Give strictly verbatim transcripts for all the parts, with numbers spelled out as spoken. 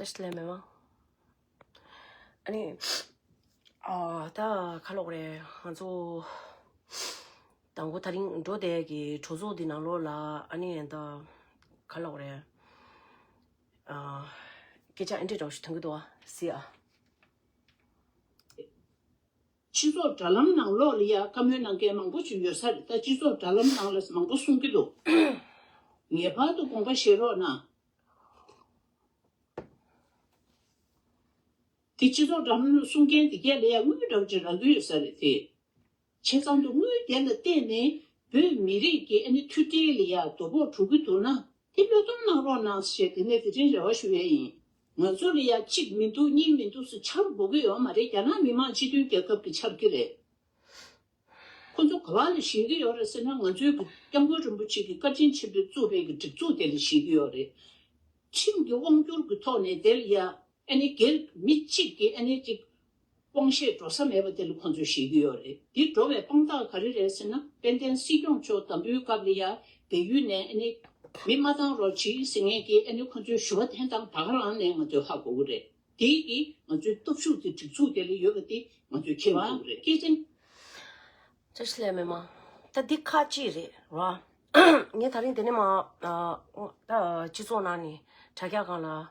ཏེ་སི་ལེ་མེ་མ། ཨ་ནི། ཨ་ད་ག་ལོག་རེད། ང་ཚོ་དང་པོ་དེ་རིང་འགྲོ་བསྡད་ཀྱི་གྲོས་ཚོགས་འདི་ནང་ལོགས་ལ་ཨ་ནི་ད་ག་ལོག་རེད། ཨ་སྐད་ཆ་ཨེ་འདྲས་འདྲ་བོ་ཞིག་ཐོན་གི་འདུག་ཨ། སི་ཨ། སྤྱི་ཚོགས་དྲ་ལམ་ནང་ལོགས་ལ་ཡ་བཀའ་མོལ་གནང་མཁན་མང་པོ་ཞིག་ཡོད་ས་རེད། ད་སྤྱི་ཚོགས་དྲ་ལམ་ནང་ལ་མང་པོ་གསུང་གི་འདུག། ངེས་པར་དུ་དགོངས་པ་བཞེས་རོགས་གནང་། དེ་སྤྱི་ཚོགས་དྲ་ལམ་གསུང་མཁན་དེ་གས་ལ་ཡ་དངུལ་འདྲ་བོ་ཅིག་རག་གི་ཡོད་ས་རེད་དེ། བྱས་ཙང་དུ་དངུལ་དེ་ལ་བརྟེན་ནས་བོད་མི་རིགས་ཀྱི་ཨ་ནི་མཐུན་སྒྲིལ་ལ་ཡ་དོ་ཕོག་འགྲོ་གི་འདུག་ན་དེ་བློས་གཏོང་གནང་རོགས་གནང་ཞེས་དེ་ནས་དེ་རིང་རེ་བ་ཞུ་ཡས་ཡིན། ང་ཚོ་ལ་ཡ་གཅིག་མི་འདུག་གཉིས་མི་འདུག་ཟེར་འཆར་དགོས་ཀྱི་ཡོད་མ་རེད། རྒྱ་ནག་མི་དམངས་སྤྱི་མཐུན་རྒྱལ་ཁབ་ཀྱི་འཆར་གཞི་རེད། ཁོ་ཚོ་ག་བ་ལ་ཞེད་ཀྱི་ཡོད་རེད་ཟེར་ན། ང་ཚོའི་གི་སྐྱབས་མགོན་རིན་པོ་ཆེ་གི་བཀའ་དྲིན་ཆེ་བའི་བཙུགས་པའི་གི་སྒྲིག་འཛུགས་དེ་ལ་ཞེད་ཀྱི་ཡོད་རེད། ཁྲིམས་ཀྱི་དབང་སྒྱུར་གྱི་ཐོག་ནས་དེ་ལ་ཡ་ཨ་ནི་སྒེར་མི་གཅིག་གི་ཨ་ནི་གཅིག་དབང་ཤེད་འགྲོ་ས་མེད་པ་དེ་ལ་ཁོ་ཚོས་ཞེད་ཀྱི་ཡོད་རེད། འདི་འགྲོ་བའི་དཔང་རྟགས་ག་རེ་རེད་ཟེར་ན། དཔལ་ལྡན་སྲིད་སྐྱོང་མཆོག་དམ་འབུལ་སྐབས་ལ་ཡ་བལ་ཡུལ་ནས་ཨ་ནི་མི་མ་བཏང་རོགས་བྱེད་ཟེར་མཁན་གྱི་ཨ་ནི་ཁོ་ཚོའི་ཞུ་བ་འཐེན་སྟངས་ད་ག་རང་ནས་ང་ཚོས་ཧ་གོ་གི་རེད། དེ་གིས་ང་ཚོའི་སྟོབས་ཤུགས་དེ་སྒྲིག་འཛུགས་དེ་ལ་ཡོད་པ་དེ་ང་ཚོས་མཁྱེན་དགོས་ཀྱི་རེད། སྐད་ཆ། ཅི་ཞིག་ལས་མེད་མ། ད་འདི་ཁ་ཅིག་རེད་ར། ངས་ད་རིང་དེ་ནས་མ། ཨ་ད་སྤྱི་ཚོགས་ནང་ནས་དྲ་རྒྱ་སྒང་ལ།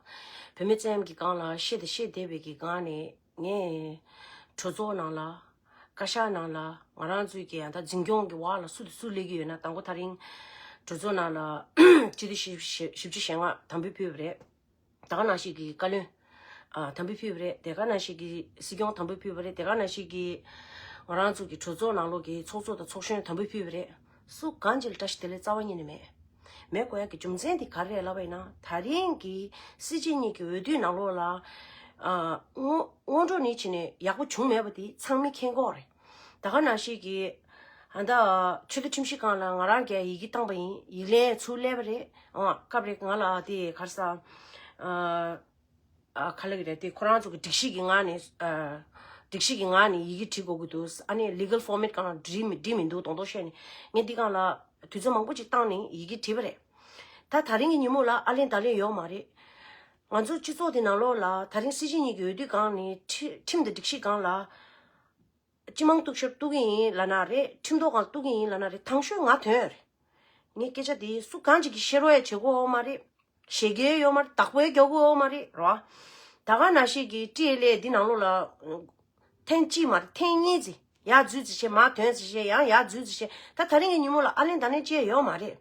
བུད་མེད་བཙན་གྱི་སྒང་ལ་བཤད་དེ་བཤད་བསྡད་པའི་གི་སྒང་ནས་ངས་གྲོས་ཚོགས་ནང་ལ། བཀའ་ཤག་ནང་ལ་ང་རང་ཚོའི་གི་ཡང་ད་འཛིན་སྐྱོང་གི་འོག་ལ་སུ་དང་སུ་སླེབས་ཀྱི་ཡོད་ན། དང་པོ་ད་རིང་གྲོས་ཚོགས་ནང་ལ་སྤྱི་འཐུས་བཞི་བཅུ་ཞེ་ལྔ་དམ་འབུལ་ཕུལ་བ་རེད། དེ་ག་ནང་བཞིན་གྱི་བཀའ་བློན། ཨ་དམ་འབུལ་ཕུལ་བ་རེད། དེ་ག་ནང་བཞིན་གྱི་སྲིད་སྐྱོང་དམ་འབུལ་ཕུལ་བ་རེད། དེ་ག་ནང་བཞིན་གྱི་ང་རང་ཚོ་གི་གྲོས་ཚོགས་ནང་ལོགས་ཀྱི་ཚོགས་གཙོ་དང་ཚོགས་གཞོན་དམ་འབུལ་ཕུལ་བ་རེད། སུ་གང་ཅིག་ལ་བཀྲ་ཤིས་བདེ་ལེགས་རྩ་བ་ཉིད་ནས་མེད། མེད་དགོས་ཡག་གི་རྒྱུ་མཚན་དེ་ག་རེ་རེད་ལབ་པ་ཡིན་ན། ད་རིང་གི་སྲིད་སྤྱི་གཉིས་ཀྱི་འོས་བསྡུའི་ནང་ལོགས་ལ། ཨ་སྔོན་སྔོན་འགྲོ་ནས་བྱས་ནས་ཡག་པོ་བྱུང་མེད་པ་དེ་ཚང་མས་མཁྱེན་གྱི་ཡོད་རེད། དེ་ག་ནང་བཞིན་གྱི་ཨ་ད་ཆེས་མཐོའི་ཁྲིམས་ཞིབ་ཁང་ལ་ང་རང་གིས་ཡི་གེ་བཏང་པ་ཡིན། ཡིག་ལན་ཚུར་སླེབས་པ་རེད། ཨ་སྐབས་རེ་ང་ལ་དེ་ག་རེ་ཟ། ཨ་ཨ་ག་ལབ་ཀྱི་རེད། དེ་ཁོ་རང་ཚོ་གི་སྒྲིག་གཞི་གི་ངང་ནས། ཨ་སྒྲིག་གཞི་གི་ངང་ནས་ཡི་གེ་བྲིས་དགོས་ཀྱི་འདུག། ཨ་ནི་legal format་གང་ལ་འགྲིག་མི་འགྲིག་མི་འདུག་མདོག་མདོག་བཤད་ནས། ངས་འདི་སྒང་ལ་དུས་ཚོད་མང་པོ་ཅིག་བཏང་ནས་ཡི་གེ་བྲིས་པ་རེད། ད་ད་རིང་གི་ཉིན་མོ་ལ་ཨ་ལན་ད་ལན་ཡོད་མ་རེད། ང་ཚོ་སྤྱི་ཚོགས་འདི་ནང་ལོགས་ལ་ད་རིང་སྲིད་སྤྱི་གཉིས་ཀྱི་འོས་བསྡུ་སྒང་ནས་ཁྲི་ཁྲིམས་དང་སྒྲིག་གཞི་སྒང་ལ། སྤྱི་དམངས་གཏུག་ཤོར་གཏུག་གི་ཡིན་ལབ་ན་རེད། ཁྲིམས་ཐོག་སྒང་གཏུག་གི་ཡིན་ལབ་ན་རེད། དང་ཤོས་ང་ཐོན་རེད། ངས་སྐད་ཆ་དེ་སུ་གང་ཅིག་གིས་བཤད་རོགས་ཡ་བྱེད་དགོས་ཡོད་མ་རེད། བཤད་ཀྱི་ཡོད་མ་རེད། བདག་པོས་རྒྱག་དགོས་ཡོད་མ་རེད་རོ། ད་ག་ནང་བཞིན་གྱི་ཊི་ཨེལ་ཨེ་འདི་ནང་ལོགས་ལ་ཐེངས་གཅིག་མ་རེད། ཐེངས་གཉིས་ཙམ་ཡར་འཛུལ་ཙམ་བྱས། མར་ཐོན་ཙམ་བྱས། ཡང་ཡར་འཛུལ་ཙམ་བྱས། ད་ད་རིང་གི་ཉིན་མོ་ལ་ཨ་ལན་ད་ལན་བྱས་ཡོད་མ་རེད།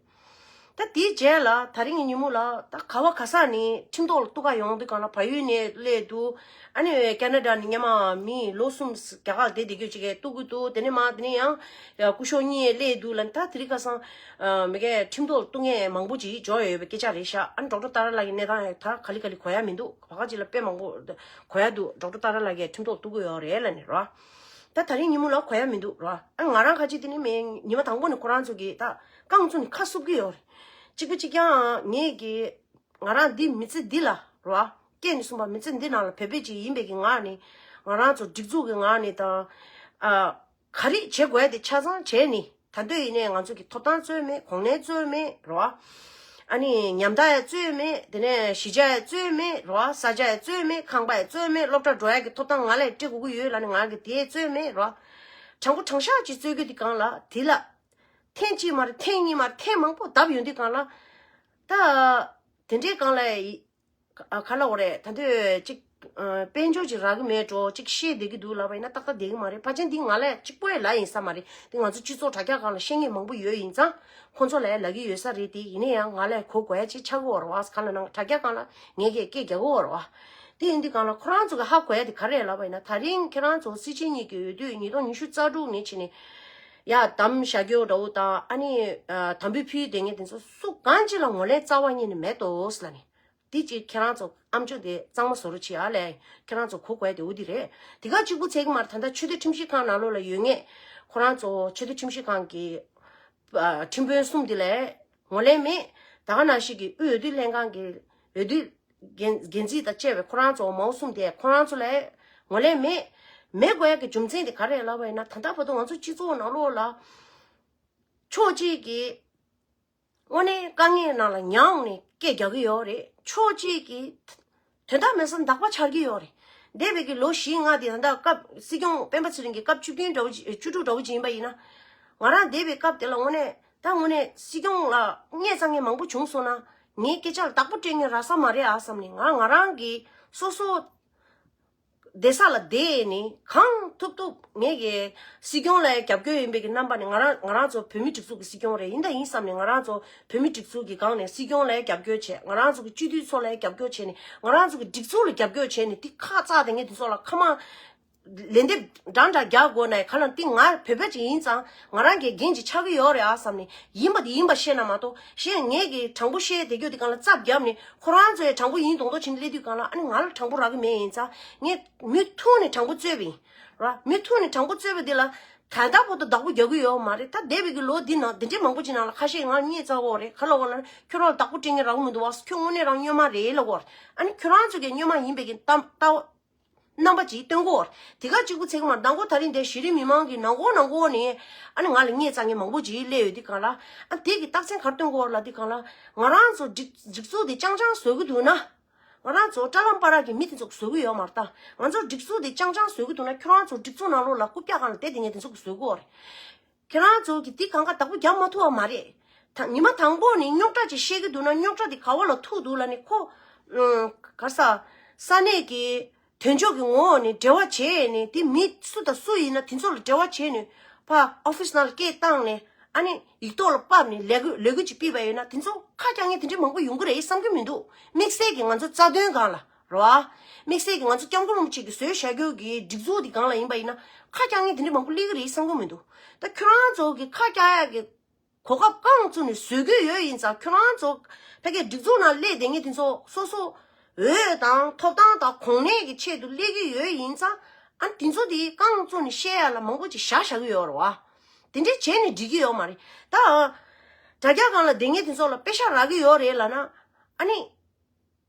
ད་དེའི་རྗེས་ལ་ད་རིང་གི་ཉིན་མོ་ལ་ད་ག་བ་ག་ས་ནས་ཁྲིམས་ཐོག་ལ་གཏུག་ག་ཡོང་དུས་སྒང་ལ་བལ་ཡུལ་ནས་སླེབས་འདུག། ཨ་ནི་ཁེ་ན་ཌ་ནས་སྔོན་མ་མི་ལོ་གསུམ་རྒྱ་གར་བསྡད་བསྡད་རྒྱུ་ཅིག་གིས་གཏུག་གི་འདུག། དེ་ནས་མར་དེ་ནས་ཡང་སྐུ་ཞབས་གཉིས་སླེབས་འདུག་ལབ། ད་དེ་རིང་ཁ་སང་མི་གས་ཁྲིམས་ཐོག་ལ་གཏུག་མཁན་མང་པོ་ཅིག་འབྱོར་ཡོད་པའི་སྐད་ཆ་རེད་ཤག། ཨ་ནི་ཌོག་ཊར་ཏཱ་ར་ལགས་ཀྱི་གནས་སྟངས་ཡང་ད་ག་ལེ་ག་ལེ་གོ་ཡ་མི་འདུག། བར་སྐབས་ཅིག་ལ་དཔེ་མང་པོ་གོ་ཡ་འདུག། ཌོག་ཊར་ཏཱ་ར་ལགས་ཀྱིས་ཁྲིམས་ཐོག་ལ་གཏུག་གི་ཡོད་རེད་ལབ་ནས་རོ། ད་ད་རིང་ཉིན་མོ་ལ་གོ་ཡ་མི་འདུག་ར། ཨ་ང་རང་ཁ་ཅིག་དེ་ནི་མེད། ཉི་མ་དང་པོ་ནས་ཁོ་རང་ཚོ་གིས་ད་རྐང་བཙུགས་ནས་ཁ་བསུབ་ཀྱི་ཡོད་རེད། གཅིག་པ་གཅིག་རྐྱང་ངེད་ཀྱིས་ང་རང་འདི་མི་ཚེ་འདི་ལ་ར་སྐྱེས་ནས་གསུངས་པ། མི་ཚེ་འདི་ནང་ལ་བོད་པ་ཅིག་ཡིན་པའི་གི་ངང་ནས། ང་རང་ཚོ་སྒྲིག་འཛུགས་ཀྱི་ངང་ནས་དང་། ཨ་ག་རེ་བྱེད་དགོས་ཡ་དེ་ཆ་ཚང་བྱས་ནས། ད་དུང་ཡིན་ནའི་ང་ཚོ་གི་ཐོབ་ཐང་རྩོད་མེད། གོ་གནས་རྩོད་མེད་རོ། ཨ་ནི་ཉམ་ཐག་ཡང་རྩོད་མེད། དེ་ནས་གཞིས་ཆགས་ཡང་རྩོད་མེད་རོ། ས་ཆ་ཡང་རྩོད་མེད། ཁང་པ་ཡང་རྩོད་མེད། སློབ་གྲྭ་འགྲོ་ཡ་གི་ཐོབ་ཐང་ང་ལ་སྤྲད་དགོས་ཀྱི་ཡོད་ལབ་ནས་ང་གི་དེ་རྩོད་མེད་རོ། དྲང་པོ་དྲང་བཞག་ཅིག་རྩོད་རྒྱུ་དེ་སྒང་ལ་དེ་ལ་ཐེངས་གཅིག་མ་རེད། ཐེངས་གཉིས་མ་རེད། ཐེངས་མང་པོ་བརྡབས་ཡོང་དུས་སྒང་ལ། ད་དེ་འདྲའི་སྒང་ལ་ཡི་ཨ་ག་ལབ་དགོས་རེད། ད་དུས་གཅིག་ཨ་དཔལ་འབྱོར་ཅིག་རག་གི་མེད་འགྲོ། གཅིག་བཤད་བསྡད་ཀྱི་འདུག་ལབ་པ་ཡིན་ན་ཏག་ཏག་བསྡད་ཀྱི་མ་རེད། ཕལ་ཆེར་འདི་ང་ལ་གཅིག་པོ་ཡང་ལབ་ཡིན་ས་མ་རེད། འདི་ང་ཚོ་སྤྱི་ཚོགས་དྲ་རྒྱ་སྒང་ལ་བཤད་མཁན་མང་པོ་ཡོད་ཡིན་ཙང་། ཁོང་ཚོ་ལ་ཡང་ལབ་ཀྱི་ཡོད་ས་རེད། དེ་ཡིན་ན་ཡང་ང་ལ་གོ་དགོས་ཡ་ཅིག་ཆགས་ཀྱི་ཡོད་རེད་བ། གང་ལབ་ན་དྲ་རྒྱ་སྒང་ལ་ངས་ཀྱིས་སྐད་རྒྱག་གི་ཡོད་རེད་བ། དེ་ཡིན་དུས་སྒང་ལ་ཁོ་རང་ཚོ་གིས་ཧ་གོ་ཡ་དེ་ག་རེ་རེད་ལབ་པ་ཡིན་ན། ད་རིང་ཁྱེད་རང་ཚོ་སྲིད་སྤྱི་གཉིས་ཀྱི་འོས་བསྡུ་ཉིས་སྟོང་ཉི་ཤུ་རྩ་དྲུག་ནས་བྱས་ནས་ཡར་བདམས་བཞག་རྒྱུ་འདྲ་བོ་དང་། ཨ་ནི་ཨ་དམ་འབུལ་ཕུལ་བསྡད་མཁན་དེ་ཚོ་སུ་གང་ཅིག་ལ་ངོས་ལེན་རྩ་བ་ཉིད་ནས་མེད་དོ་ཟེར་ལབ་ནས། དེ་ཅིག་ཁྱེད་རང་ཚོ་ཨམ་ཅོག་དེ་གཙང་མ་བཟོ་རོགས་བྱེད་ཨ་ལས། ཁྱེད་རང་ཚོ་གོ་དགོས་དེ་འོ་དེ་རེད། དེ་ག་གཅིག་པུ་ཚད་ཀྱི་མ་རེད། ད་ལྟ་ཆེས་མཐོའི་ཁྲིམས་ཞིབ་ཁང་ནང་ལོགས་ལ་ཡོད་མཁན་ཁོ་རང་ཚོ་ཆེས་མཐོའི་ཁྲིམས་ཞིབ་ཁང་གི་ཨ་ཁྲིམས་དཔོན་གསུམ་དེ་ལ་ངོས་ལེན་མེད། ད་ག་ནང་བཞིན་གྱི་དབུས་འོས་བསྡུ་ལྷན་ཁང་གི་འོས་བསྡུ་འགན་འགན་འཛིན་དང་བཅས་པའི་ཁོ་རང་ཚོ་མའོ་གསུམ་དེ་ཁོ་རང་ཚོ་ལ་ངོས་ལེན་མེད། མེད་དགོས་ཡ་གི་རྒྱུ་མཚན་དེ་ག་རེ་ལབ་པ་ཡིན་ན། ད་ལྟ་བར་དུ་ང་ཚོ་སྤྱི་ཚོགས་ནང་ལོགས་ལ་ཕྱོགས་གཅིག་གིས་དངོས་གནས་དཀའ་ངལ་ནང་ལ་མྱངས་ནས་སྐད་རྒྱག་གི་ཡོད་རེད། ཕྱོགས་གཅིག་གིས་ དོན་དག་མེད་ས་འདག་པ་ཆགས་ཀྱི་ཡོད་རེད། འདས་པའི་གི་ལོ་བཞི་ལྔ་དེ་ད་ལྟ་སྐབས་སྲིད་སྐྱོང་སྤེན་པ་ཚེ་རིང་གི་སྐབས་བཅུ་བདུན་འདྲ་བོ་ཅིག་བཅུ་དྲུག་འདྲ་བོ་ཅིག་ཡིན་པ་ཡིན་ན། ང་རང་འདས་པའི་སྐབས་དེ་ལ་དངོས་གནས་ད་དངོས་གནས་སྲིད་སྐྱོང་ལ་བརྙས་ཚ་མཁན་མང་པོ་བྱུང་སོང་ན། ངའི་སྐད་ཆ་ལ་བདག་པོ་སྤྲད་མཁན་རག་ས་མ་རེད་ཨ་བསམ་ནས། ང་ང་རང་གི་སོ་སོ་བསྡད་ས་ལ་བསྡད་ནས་གང་ཐུབ་ཐུབ་ངེད་ཀྱི་སྲིད་སྐྱོང་ལ་རྒྱབ་སྐྱོར་ཡིན་པའི་གི་རྣམ་པ་ནས། ང་རང་ང་རང་ཚོ་བོད་མི་སྒྲིག་འཛུགས་ཀྱི་སྲིད་སྐྱོང་རེད། ཡིན་ད་ཡིན་བསམ་ནས་ང་རང་ཚོ་བོད་མི་སྒྲིག་འཛུགས་ཀྱི་སྒང་ནས་སྲིད་སྐྱོང་ལ་རྒྱབ་སྐྱོར་བྱས། ང་རང་ཚོ་གི་སྤྱི་འཐུས་ཚོ་ལ་རྒྱབ་སྐྱོར་བྱས་ནས། ང་རང་ཚོ་གི་སྒྲིག་འཛུགས་ལ་རྒྱབ་སྐྱོར་བྱས་ནས། དེ་ཁ་ཙག་དེ་ངས་དེ་ཚོ་ལ་ཁ་མ་ལན་འདེབས་འདྲ་འདྲ་རྒྱག་དགོས་ན་ག་ལ། འདི་ང་བོད་པ་ཅིག་ཡིན་ཙང་ང་རང་གི་འགན་ཅིག་ཆགས་ཀྱི་ཡོད་རེད་ཨ་བསམ་ནས། ཡིན་པ་དེ་ཡིན་པ་བཤད་ན་མ་གཏོགས། གཞན་ངེད་ཀྱིས་དྲང་པོ་བཤད་བསྡད་རྒྱུ་དེ་སྒང་ལ་རྩབ་བརྒྱབ་ནས། ཁོ་རང་ཚོས་དྲང་པོ་ཡིན་མདོག་མདོག་བྱས་ནས་སླེབས་དུས་སྒང་ལ། ཨ་ནི་ང་ལ་དྲང་པོ་རག་གི་མེད་ཡིན་ཙང་། ངས་མུ་མཐུད་ནས་དྲང་པོ་རྩོད་པ་ཡིན་ར། མུ་མཐུད་ནས་དྲང་པོ་རྩོད་པ་འདི་ལ་ད་ལྟ་བར་དུ་བདག་པོ་རྒྱག་གི་ཡོད་མ་རེད། ད་འདས་པའི་གི་ལོ་འདི་ནང་འདི་འདྲའི་མང་པོ་ཅིག་ནང་ལ་ཁ་ཤས་ང་ལ་བརྙས་ཚ་གོ་རེད། ག་ལ་གོ་ལ་ནི་ཁྱོད་རང་ལ་བདག་པོ་སྤྲད་མཁན་རག་གི་མི་འདུག་བ། ཁྱོད་དངོས་གནས་རང་སྨྱོན་མ་རེད་ལ་གོ་རེད། ཨ་ནི་ཁྱོད་རང་ཚོ་གི་སྨྱོན་མ་ཡིན་པའི་གི་གཏམ་ལྟ་རྣམ་པ་ཅིག་སྟོན་གོ། དེ་ག་གཅིག་པུ་ཚེ་གི་མ་ནང་གོ། ད་རིང་འདིར་གཞི་རིམ་མི་མང་གི་ནང་གོ་ནང་གོ་ནས་ཨ་ནི་ང་ལ་བརྙས་ཚ་མཁན་མང་པོ་ཅིག་སླེབས་ཡོད་དུས་སྒང་ལ། ཨ་དེ་གི་རྟགས་མཚན་ག་རེ་སྟོན་གོ་ལབ་དུས་སྒང་ལ། ང་རང་ཚོ་སྒྲིག་སྒྲིག་འཛུགས་དེ་རྐྱང་རྐྱང་བཟོ་གི་འདུག་ན། ང་རང་ཚོ་བཀྲ་ལམ་བར་གྱི་མི་དེ་ཚོ་བཟོ་གི་ཡོད་མ་རེད་ད། ང་ཚོ་སྒྲིག་འཛུགས་དེ་རྐྱང་རྐྱང་བཟོ་གི་འདུག་ན། ཁྱོད་རང་ཚོ་སྒྲིག་འཛུགས་ནང་ལོགས་ལ་རྐུབ་བཀྱག་སྒང་ལ་བསྡད་དེ་ངས་དེ་ཚོ་གི་བཟོ་གི་ཡོད་རེད། ཁྱེད་རང་ཚོ་གིས་དེ་གང་ག་བདག་པོ་རྒྱག་མ་ཐུབ་པ་མ་རེད། ད་ཉི་མ་དང་པོ་ནས་རྙོག་དྲ་ཅིག་བཤད་ཀྱི་འདུག་ན། རྙོག་དྲ་དེ་ག་བ་ལ་ཐུག་འདུག་ལབ་ནས། ཁོ་ཨ་ག་རེ་ཟ། ས་གནས་ཀྱི་དོན་ལྕོགས་ཀྱི་ངོ་བོ་ནས་འབྲེལ་བ་བྱས་ནས། དེ་མི་སུ་དང་སུ་ཡིན་ན་དེ་ཚོ་ལ་འབྲེལ་བ་བྱས་ནས་ཕར་ཨོ་ཕིས་ནང་ལ་སྐད་བཏང་ནས། ཨ་ནི་ཡིག་ཐོག་ལ་ཕབ་ནས་ལས་འགུལ་ལས་འགུལ་ཅིག་སྤེལ་བ་ཡིན་ན། དེ་ཚོ་ཁ་རྐྱང་མཁན་དེ་འདྲ་མང་པོ་ཡོང་གི་རེད་བསམ་གྱི་མི་འདུག། དམིགས་བསལ་གྱི་ང་ཚོ་རྩ་དོན་སྒང་ལ་རེད་བ། དམིགས་བསལ་གྱི་ང་ཚོ་སྐྱབས་མགོན་རིན་པོ་ཆེ་གིས་བཟོས་བཞག་རྒྱུ་གི་སྒྲིག་འཛུགས་དེ་སྒང་ལ་ཡིན་པ་ཡིན་ན། ཁ་རྐྱང་མཁན་དེ་འདྲ་མང་པོ་སླེབས་ཀྱི་རེད་བསམ་གྱི་མི་འདུག། ད་ཁྱོད་རང་ཚོ་གི་ཁ་རྐྱང་ཡག་གི་གོ་སྐབས་རྐང་བཙུགས་ནས་བཟོ་གི་ཡོད་ཡིན་ཙང་། ཁྱོད་རང་ཚོ་ཕ་གིའི་སྒྲིག་འཛུགས་ནང་སླེབས་བསྡད་མཁན་དེ་ཚོ་སོ་སོ་འོས་དང་ཐོབ་ཐང་དང་གོ་གནས་ཀྱི་ཆེད་དུ་སླེབས་ཀྱི་ཡོད་ཡིན་ཙང་། ཨ་ནི་དེ་ཚོ་དེ་རྐང་བཙུགས་ནས་བཤད་ཡ་ལ་མང་པོ་ཅིག་བཞག་བཞག་གི་ཡོད་རེད་བ། དེ་འདྲས་བྱས་ནས་འགྲིག་གི་ཡོད་མ་རེད་ད། དྲ་རྒྱ་སྒང་ལ་བསྡད་མཁན་དེ་ཚོ་ལ་པེ་ཤག་རག་གི་ཡོད་རེད་ལབ་ན། ཨ་ནི་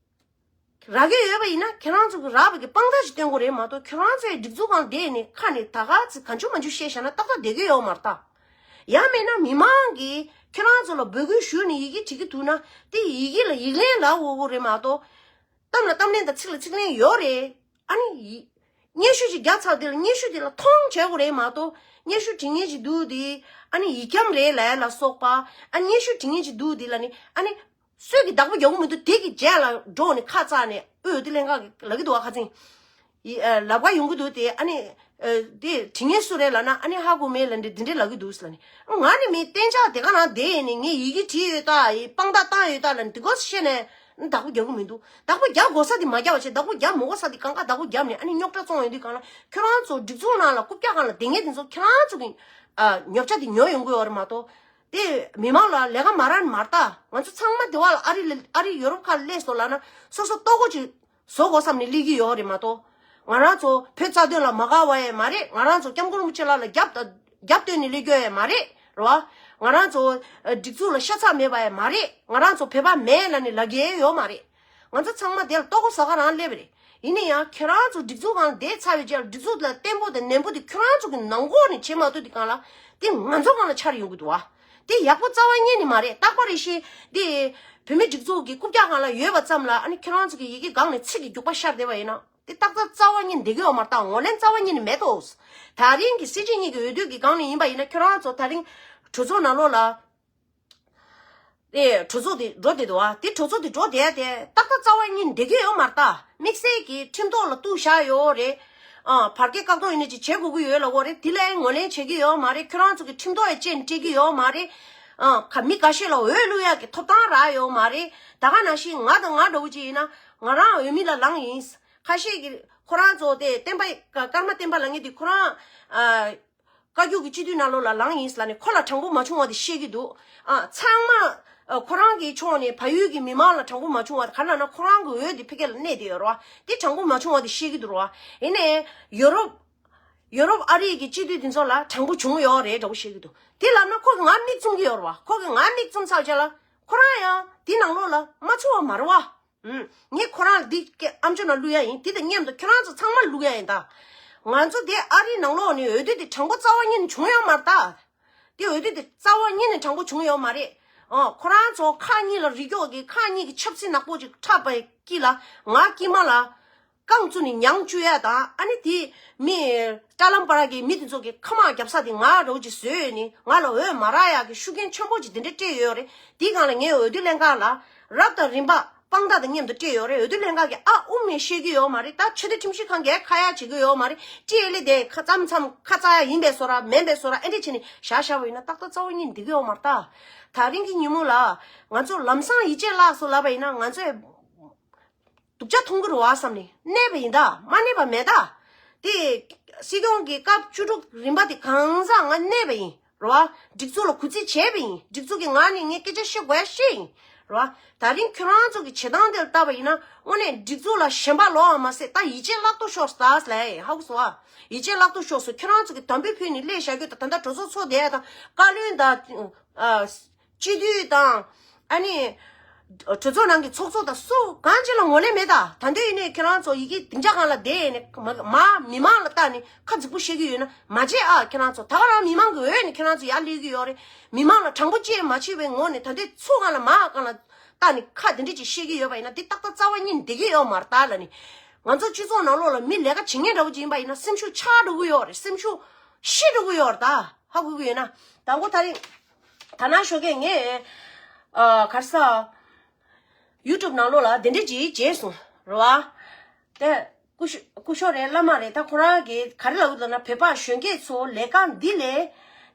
རག་གི་ཡོད་པ་ཡིན་ན་ཁྱེད་རང་ཚོ་གི་རག་པ་གི་དཔང་རྟགས་ཅིག་སྟོན་དགོས་རེད་མ་གཏོགས། ཁྱེད་རང་ཚོའི་སྒྲིག་འཛུགས་སྒང་བསྡད་ནས་ཁ་ནས་ད་ག་ཚོད་གང་བྱུང་མང་བྱུང་བཤད་བཞག་ན་ཏག་ཏག་བསྡད་ཀྱི་ཡོད་མ་རེད་ད། ཡང་མིན་ན་མི་མང་གིས་ཁྱེད་རང་ཚོ་ལ་འབོད་སྐུལ་ཞུས་ནས་ཡི་གེ་བྲིས་ཀྱི་འདུག་ན། དེ་ཡི་གེ་ལ་ཡིག་ལན་ལབ་དགོས་ཀྱི་རེད་མ་གཏོགས། གཏམ་ལ་གཏམ་ལན་དང་ཚིག་ལ་ཚིག་ལན་ཡོད་རེད། ཨ་ནི་ཡི་སྙན་ཞུ་ཅིག་བརྒྱབ་ཚར་དེ་ལ་སྙན་ཞུ་དེ་ལ་མཐོང་བྱེད་དགོས་རེད་མ་གཏོགས། སྙན་ཞུ་བྲིས་མཁན་ཅིག་འདུག་དེ་ཨ་ནི་ཡིག་སྐྱོན་རེད་ལབ་ཡ་ལ་སོགས་པ། ཨ་སྙན་ཞུ་བྲིས་མཁན་ཅིག་འདུག་དེ་ལ་ནི། ཨ་ནི་སུས་ཀྱིས་བདག་པོ་རྒྱག་གི་མི་འདུག། དེ་གི་རྗེས་ལ་འགྲོ་ནས་ཁ་བཙགས་ནས་ཨོ་དེ་ལེན་ག་ལབ་ཀྱི་འདུག་བ། ཁ་ཚིག་ཡི་ཨ་ལབ་ག་ཡོང་གི་འདུག། དེ་ཨ་ནི་ཨ་དེ་བྲིས་མཁན་སུ་རེད་ལབ་ན། ཨ་ནི་ཧ་གོ་མེད་ལབ་འདི་འདི་འདྲས་ལབ་ཀྱི་འདུག་ལབ་ནི། ང་ནི་མི་གཏན་འཇགས་དེ་ག་ནང་བསྡད་ནས་ངས་ཡི་གེ་བྲིས་ཡོད་ད། ཡི་དཔང་རྟགས་བཏང་ཡོད་ད་ལབ་ནི། དེ་གོ་བཤད་ནས་བདག་པོ་རྒྱག་གི་མི་འདུག། བདག་པོ་རྒྱག་དགོས་ས་དེ་མ་རྒྱབ་པ་བྱས། བདག་པོ་རྒྱག་མི་དགོས་ས་དེ་གང་ག་བདག་པོ་རྒྱབ་ནས། ཨ་ནི་རྙོག་དྲ་བཙོང་ཡོང་དུས་སྒང་ལ་ཁྱོད་རང་ཚོ་སྒྲིག་འཛུགས་ནང་ལ་རྐུབ་བཀྱག་སྒང་ལ་བསྡད་མཁན་དེ་ཚོ་ཁྱོད་རང་ཚོ་གི་ཨ་ཉོ་ཆ་དེ་ཉོ་ཡོང་གི་ཡོད་རེད་མ་གཏོགས། དེ་མི་མང་ལ་ལས་ཀ་མ་རག་ནི་མ་རེད་ད། ང་ཚོ་ཚང་མ་དེ་བ་ལ་ཨ་རི་ལ་ཨ་རི་ཡོ་རོབ་ཁག་ལ་སླེབས་སོང་ལབ་ན་སོ་སོ་ལྟོ་གོས་ཅིག་བཟོ་དགོས་བསམ་ནས་སླེབས་ཀྱི་ཡོད་རེད་མ་གཏོགས། ང་རང་ཚོ་བོད་རྩ་དོན་ལ་མ་དགའ་བ་ཡང་མ་རེད། ང་རང་ཚོ་སྐྱབས་མགོན་རིན་པོ་ཆེ་ལགས་ལ་རྒྱབ་རྒྱབ་སྟོན་ནས་སླེབས་ཀྱི་ཡོད་ཡང་མ་རེད། རེད་བ། ང་རང་ཚོ་ཨ་སྒྲིག་འཛུགས་ལ་ཤ་ཚ་མེད་པ་ཡང་མ་རེད། ང་རང་ཚོ་བོད་པ་མེད་ལབ་ནས་ལབ་ཀྱི་ཡོད་མ་རེད། ང་ཚོ་ཚང་མ་དེ་ལ་ལྟོ་གོས་ཟ་ག་རང་སླེབས་པ་རེད། ཡིན་ན་ཡང་ཁྱེད་རང་ཚོ་སྒྲིག་འཛུགས་སྒང་ལ་བསྡད་ཚར་བའི་རྗེས་ལ་སྒྲིག་འཛུགས་ལ་བརྟན་པོ་དང་ནན་པོ་དེ་ཁྱེད་རང་ཚོ་གི་ནང་ཁོག་ནས་བྱེད་མ་ཐུབ་དུས་སྒང་ལ་དེ་ང་ཚོ་སྒང་ལ་འཆར་ཡོང་གི་འདུག་བ། དེ་ཡག་པོ་རྩ་བ་ཉིད་ནས་མ་རེད། རྟག་པར་རེ་ཞིག་དེ་བོད་མི་སྒྲིག་འཛུགས་ཀྱི་རྐུབ་བཀྱག་སྒང་ལ་ཡོད་པ་ཙམ་ལ། ཨ་ནི་ཁྱེད་རང་ཚོ་གི་ཡི་གེ་སྒང་ནས་ཚིག་གི་རྒྱུག་པ་ཤར་བསྡད་པ་ཡིན་ན། དེ་རྟག་རྟག་རྩ་བ་ཉིད་ནས་བསྡད་ཀྱི་ཡོད་མ་རེད་ད། ངོས་ལེན་རྩ་བ་ཉིད་ནས་མེད་དོ། ད་རིང་གི་སྲིད་སྤྱི་གཉིས་ཀྱི་འོས་བསྡུ་གི་སྒང་ནས་ཡིན་པ་ཡིན་ན། ཁྱེད་རང་ཚོ་ད་རིང་གྲོས་ཚོགས་ནང་ལོགས་ལ། དེ་གྲོས་ཚོགས་དེ་འགྲོ་བསྡད་འདུག་བ། དེ་གྲོས་ཚོགས་དེ་འགྲོ་བསྡད་དེ་ཏག་ཏག་རྩ་བ་ཉིད་ནས་བསྡད་ཀྱི་ཡོད་མ་རེད་ད། དམིགས་བསལ་གྱི་ཁྲིམས་ཐོག་ལ་གཏུགས་བཞག་ཡོད་རེད། ཨ་བར་བརྒལ་བཀག་སྡོམ་ཡིན་ནའི་ཅིག་བྱེད་དགོས་ཀྱི་ཡོད་ལབ་ཀྱི་ཡོད་རེད། དེ་ལ་ངོས་ལེན་བྱེད་ཀྱི་ཡོད་མ་རེད། ཁྱོད་རང་ཚོ་གི་ཁྲིམས་ཐོག་ཡང་བཅད་ནས་སྤྲད་ཀྱི་ཡོད་མ་རེད། ཨ་ཁ་མི་འགའ་ཤས་ལ་འོས་བླུག་ཡག་གི་ཐོབ་ཐང་རག་ཡོད་མ་རེད། ད་ག་ནང་བཞིན་ང་དང་ང་འདྲ་བོ་ཅིག་ཡིན་ན་ང་རང་འོས་མི་ལ་ལངས་ཡིན། ཁ་ཤས་ཀྱིས་ཁོ་རང་ཚོ་དེ་བསྟན་པ་ཀརྨ་བསྟན་པ་ལབ་མཁན་དེ་ཁོ་རང་ཨ། བཀའ་བརྒྱུད་ཀྱི་སྤྱི་འཐུས་ནང་ལོགས་ལ་ལངས་ཡིན་ལབ་ནས་ཁོ་ལ་དྲང་པོ་མ་བྱུང་བ་དེ་བཤད་ཀྱི་འདུག། ཨ་ཚང་མ་ཨ་ཁོ་རང་གི་ཕྱོགས་ནས་བལ་ཡུལ་གྱི་མི་མང་ལ་དྲང་པོ་མ་བྱུང་བ་དེ་ག་རེ་ལབ་ན། ཁོ་རང་གི་འོས་དེ་ཕ་གི་ལ་གནས་བསྡད་ཡོད་རེད་བ། དེ་དྲང་པོ་མ་བྱུང་བ་དེ་བཤད་ཀྱི་འདུག་རེད་བ། ཡིན་ནའི་ཡོ་རོབ་ཡོ་རོབ་ཨ་རི་གི་སྤྱི་འཐུས་དེ་ཚོ་ལ་དྲང་པོ་བྱུང་ཡོད་རེད་འདྲ་བོ་བཤད་ཀྱི་འདུག། དེ་ལབ་ན་ཁོ་གིས་ང་མིག་བཙུམ་གྱི་ཡོད་རེད་བ། ཁོ་གིས་ང་མིག་བཙུམ་ཚར་རྗེས་ལ་ཁོ་རང་ཡང་དེ་ནང་ལོགས་ལ་མ་ཚུད་པ་མ་རེད་བ། ཨུམ། ངས་ཁོ་རང་ལ་འདི་སྐད་ཨམ་ཅོག་ནང་བླུག་ཡ་ཡིན། དེ་དང་མཉམ་དུ་ཁྱོད་རང་ཚོ་ཚང་མར་བླུག་ཡ་ཡིན་ད། ང་ཚོ་དེ་ཨ་རིའི་ནང་ལོགས་ནས་འོས་བསྡུ་དེ་དྲང་པོ་རྩ་བ་ཉིད་ནས་བྱུང་ཡོད་མ་རེད་ད། དེ་འོས་བསྡུ་དེ་རྩ་བ་ཉིད་ནས་དྲང་པོ་བྱུང་ཡོད་མ་རེད། ཨོ། ཁོ་རང་ཚོ་ཁག་གཉིས་ལ་རིགས་སྐྱོགས་ཀྱི་ཁག་གཉིས་ཀྱི་ཆབ་སྲིད་ནག་པོ་ཅིག་འཁྲབ་པའི་དཀྱིལ་ལ་ང་དཀྱིལ་མ་ལ་རྐང་བཙུགས་ནས་མྱང་བཅུག་ཡ་དང་། ཨ་ནི་དེ་མི་ཀྲ་ལམ་པར་གྱི་མི་དེ་ཚོ་གི་ཁ་དམག་རྒྱབ་ས་དེ་ང་རོགས་ཅིག་བཟོས་ནས་ང་ལ་འོས་མ་རག་ཡག་གི་ཤུགས་རྐྱེན་ཆེན་པོ་ཅིག་དེ་འདྲ་སྤྲད་ཡོད་རེད། དེའི་སྒང་ལ་ངས་འོས་བསྡུ་ལྷན་ཁང་ལ་རབ་དང་རིམ་པ་དཔང་རྟགས་དང་མཉམ་དུ་སྤྲད་ཡོད་རེད། འོས་བསྡུ་ལྷན་ཁང་གིས་ཨ་དབུ་མེད་བཤད་ཀྱི་ཡོད་མ་རེད། ད་ཆོས་དད་ཁྲིམས་ཞིབ་ཁང་གིས་ཁ་ཡ་བྱེད་ཀྱི་ཡོད་མ་རེད། ཊི་ཨེལ་ཨེ་དེ་ཁ་ཙམ་ཙམ་ཁ་ཚ་ཡ་ཡིན་པའི་བཟོ་འདྲ་མིན་པའི་བཟོ་འདྲ་ཨེ་འདྲ་བྱས་ནས་བཞག་བཞག་པ་ཡིན་ན་ཏག་ཏག་རྩ་བ་ཉིད་འགྲིག་གི་ཡོད་མ་རེད། ད་ད་རིང་གི་ཉིན་མོ་ལ་ང་ཚོ་ལམ་སང་ཡིད་ཆེས་བརླག་སོང་ལབ་པ་ཡིན་ན་ང་ཚོས་སྡུག་ཅག་མཐོང་གི་རེད་བ་བསམ་ནས་གནས་པ་ཡིན་ད། མ་གནས་པ་མེད་ད། དེ་སྲིད་སྐྱོང་གི་སྐབས་བཅུ་དྲུག་རིམ་པ་དེ་གང་ཟག་ང་གནས་པ་ཡིན་རེད་བ། སྒྲིག་འཛུགས་ལ་གུས་བརྩི་བྱས་པ་ཡིན། སྒྲིག་འཛུགས་ཀྱི་ངག་ནས་ངས་སྐད་ཆ་བཤད་དགོས་ཡ་བཤད་ཡིན་རེད་བ། ད་རིང་ཁྱོད་རང་ཚོ་གི་བྱེད་སྟངས་དེ་ལ་བལྟས་པ་ཡིན་ན་དངོས་གནས་སྒྲིག་འཛུགས་ལ་ཞེན་པ་ལོག་པ་མ་ཟད་ད་ཡིད་ཆེས་བརླག་ཏུ་ཤོར་ས་ལ་ཧ་གོ་སོང་ཨ། ཡིད་ཆེས་བརླག་ཏུ་ཤོར་སོང་། ཁྱོད་རང་ཚོ་གི་དམ་འབུལ་ཕུལ་ནས་སླེབས་བཞག་རྒྱུ་དང་ད་ལྟ་གྲོས་ཚོགས་ཚོགས་བསྡད་ཡ་དང་བཀའ་བློན་དང་། སྤྱི་འཐུས་དང་། ཨ་ནི། གྲོས་ཚོགས་ནང་གི་ཚོགས་གཙོ་དང་སུ་གང་ཅི་ལ་ངོ་ལས་མེད་ད། ད་འདོད་ཡིན་ནའི་ཁྱེད་རང་ཚོ་ཡི་གེ་སྡིངས་ཆ་སྒང་ལ་བསྡད་ནས་མ་མ་མི་མང་ལ་བལྟས་ནས་ཁ་རྫིག་པོ་བཤད་ཀྱི་ཡོད་ན་མ་བྱེད་ཨ། ཁྱེད་རང་ཚོ་ད་ག་རང་མི་མང་གི་འོས་ནས་ཁྱེད་རང་ཚོ་ཡར་སླེབས་ཀྱི་ཡོད་རེད། མི་མང་ལ་དྲང་པོ་བཅས་མ་བྱས་པའི་ངོ་ནས་ད་འདོད་ཚུར་སྒང་ལ་མ་སྒང་ལ་བལྟས་ནས་ཁ་དེ་འདྲ་ཅིག་བཤད་ཀྱི་ཡོད་པ་ཡིན་ན་འདི་ཏག་ཏག་རྩ་བ་ཉིད་བསྡད་ཀྱི་ཡོད་མ་རེད་ད་ལབ་ནས། ང་ཚོ་སྤྱི་ཚོགས་ནང་ལོགས་ལ་མི་ལས་ཀ་བྱེད་མཁན་འདྲ་བོ་ཅིག་ཡིན་པ་ཡིན་ན་སེམས་ཤུགས་ཆག་འགྲོ་གི་ཡོད་རེད། སེམས་ཤུགས་ཤི་འགྲོ་གི་ཡོད་རེད་ད། ཧ་གོ་གི་ཡོད་ན། དང་པོ་ད་རིང་། ད་ནང་ཞོགས་ཀས་ངས། ཨ། ག་རེ་ཟ། ཡུ་ཊུབ་ནང་ལོགས་ལ་དེ་འདྲ་ཅིག་མཇལ་སོང་རེད་བ། དེ་སྐུ་ཞབས་སྐུ་ཞབས་རེད་བླ་མ་རེད། ད་ཁོ་རང་གིས་ག་རེ་ལབ་ཀྱི་འདུག་ན་བོད་པ་གཞོན་སྐྱེས་ཚོ་ལས་ཀ་འདི་ལས་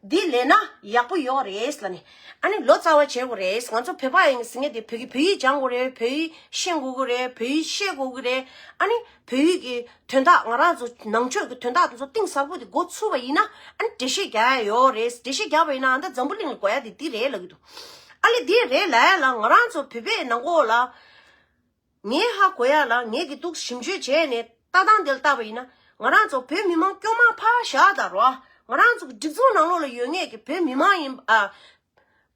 འདི་ལས་ན་ཡག་པོ་ཡོད་རེད་ལབ་ནས། ཨ་ནི་ལོ་ཙཱ་བ་བྱེད་དགོས་རེད། ང་ཚོ་བོད་པ་ཡིན་ཟེར་མཁན་དེ་བོད་ཀྱི་བོད་ཡིག་སྦྱང་དགོས་རེད། བོད་ཡིག་ཤེས་དགོས་ཀྱི་རེད། བོད་ཡིག་ཤེས་དགོས་ཀྱི་རེད། ཨ་ནི་བོད་ཡིག་གི་དོན་དག་ང་རང་ཚོ་ནང་ཆོས་ཀྱི་དོན་དག་དེ་ཚོ་གཏིང་ཟབ་པོ་དེ་མགོ་ཚུགས་པ་ཡིན་ན་ཨ་ནི་འགྲེལ་བཤད་རྒྱག་ཡ་ཡོད་རེད། འགྲེལ་བཤད་རྒྱག་པ་ཡིན་ན་ཨ་ད་འཛམ་བུ་གླིང་ལ་གོ་ཡ་དེ་འདི་རེད་ལབ་ཀྱི་འདུག་ཨ་ལེ་འདི་རེད་ལབ་ཡ་ལ་ང་རང་ཚོ་བོད་པའི་ནང་ལོགས་ལ་ངས་ཧ་གོ་ཡ་ལ་ངས་ཀྱི་འདུག་ཞིབ་འཇུག་བྱས་ནས་ལྟ་སྟངས་འདི་ལ་བལྟས་པ་ཡིན་ན་ང་རང་ཚོ་བོད་མི་མང་སྐྱོ་མ་ཕར་བཞག་ད་རོ། ང་རང་ཚོ་གི་སྒྲིག་འཛུགས་ནང་ལོགས་ལ་ཡོད་མཁན་གྱི་བོད་མི་མང་ཡིན་ཨ།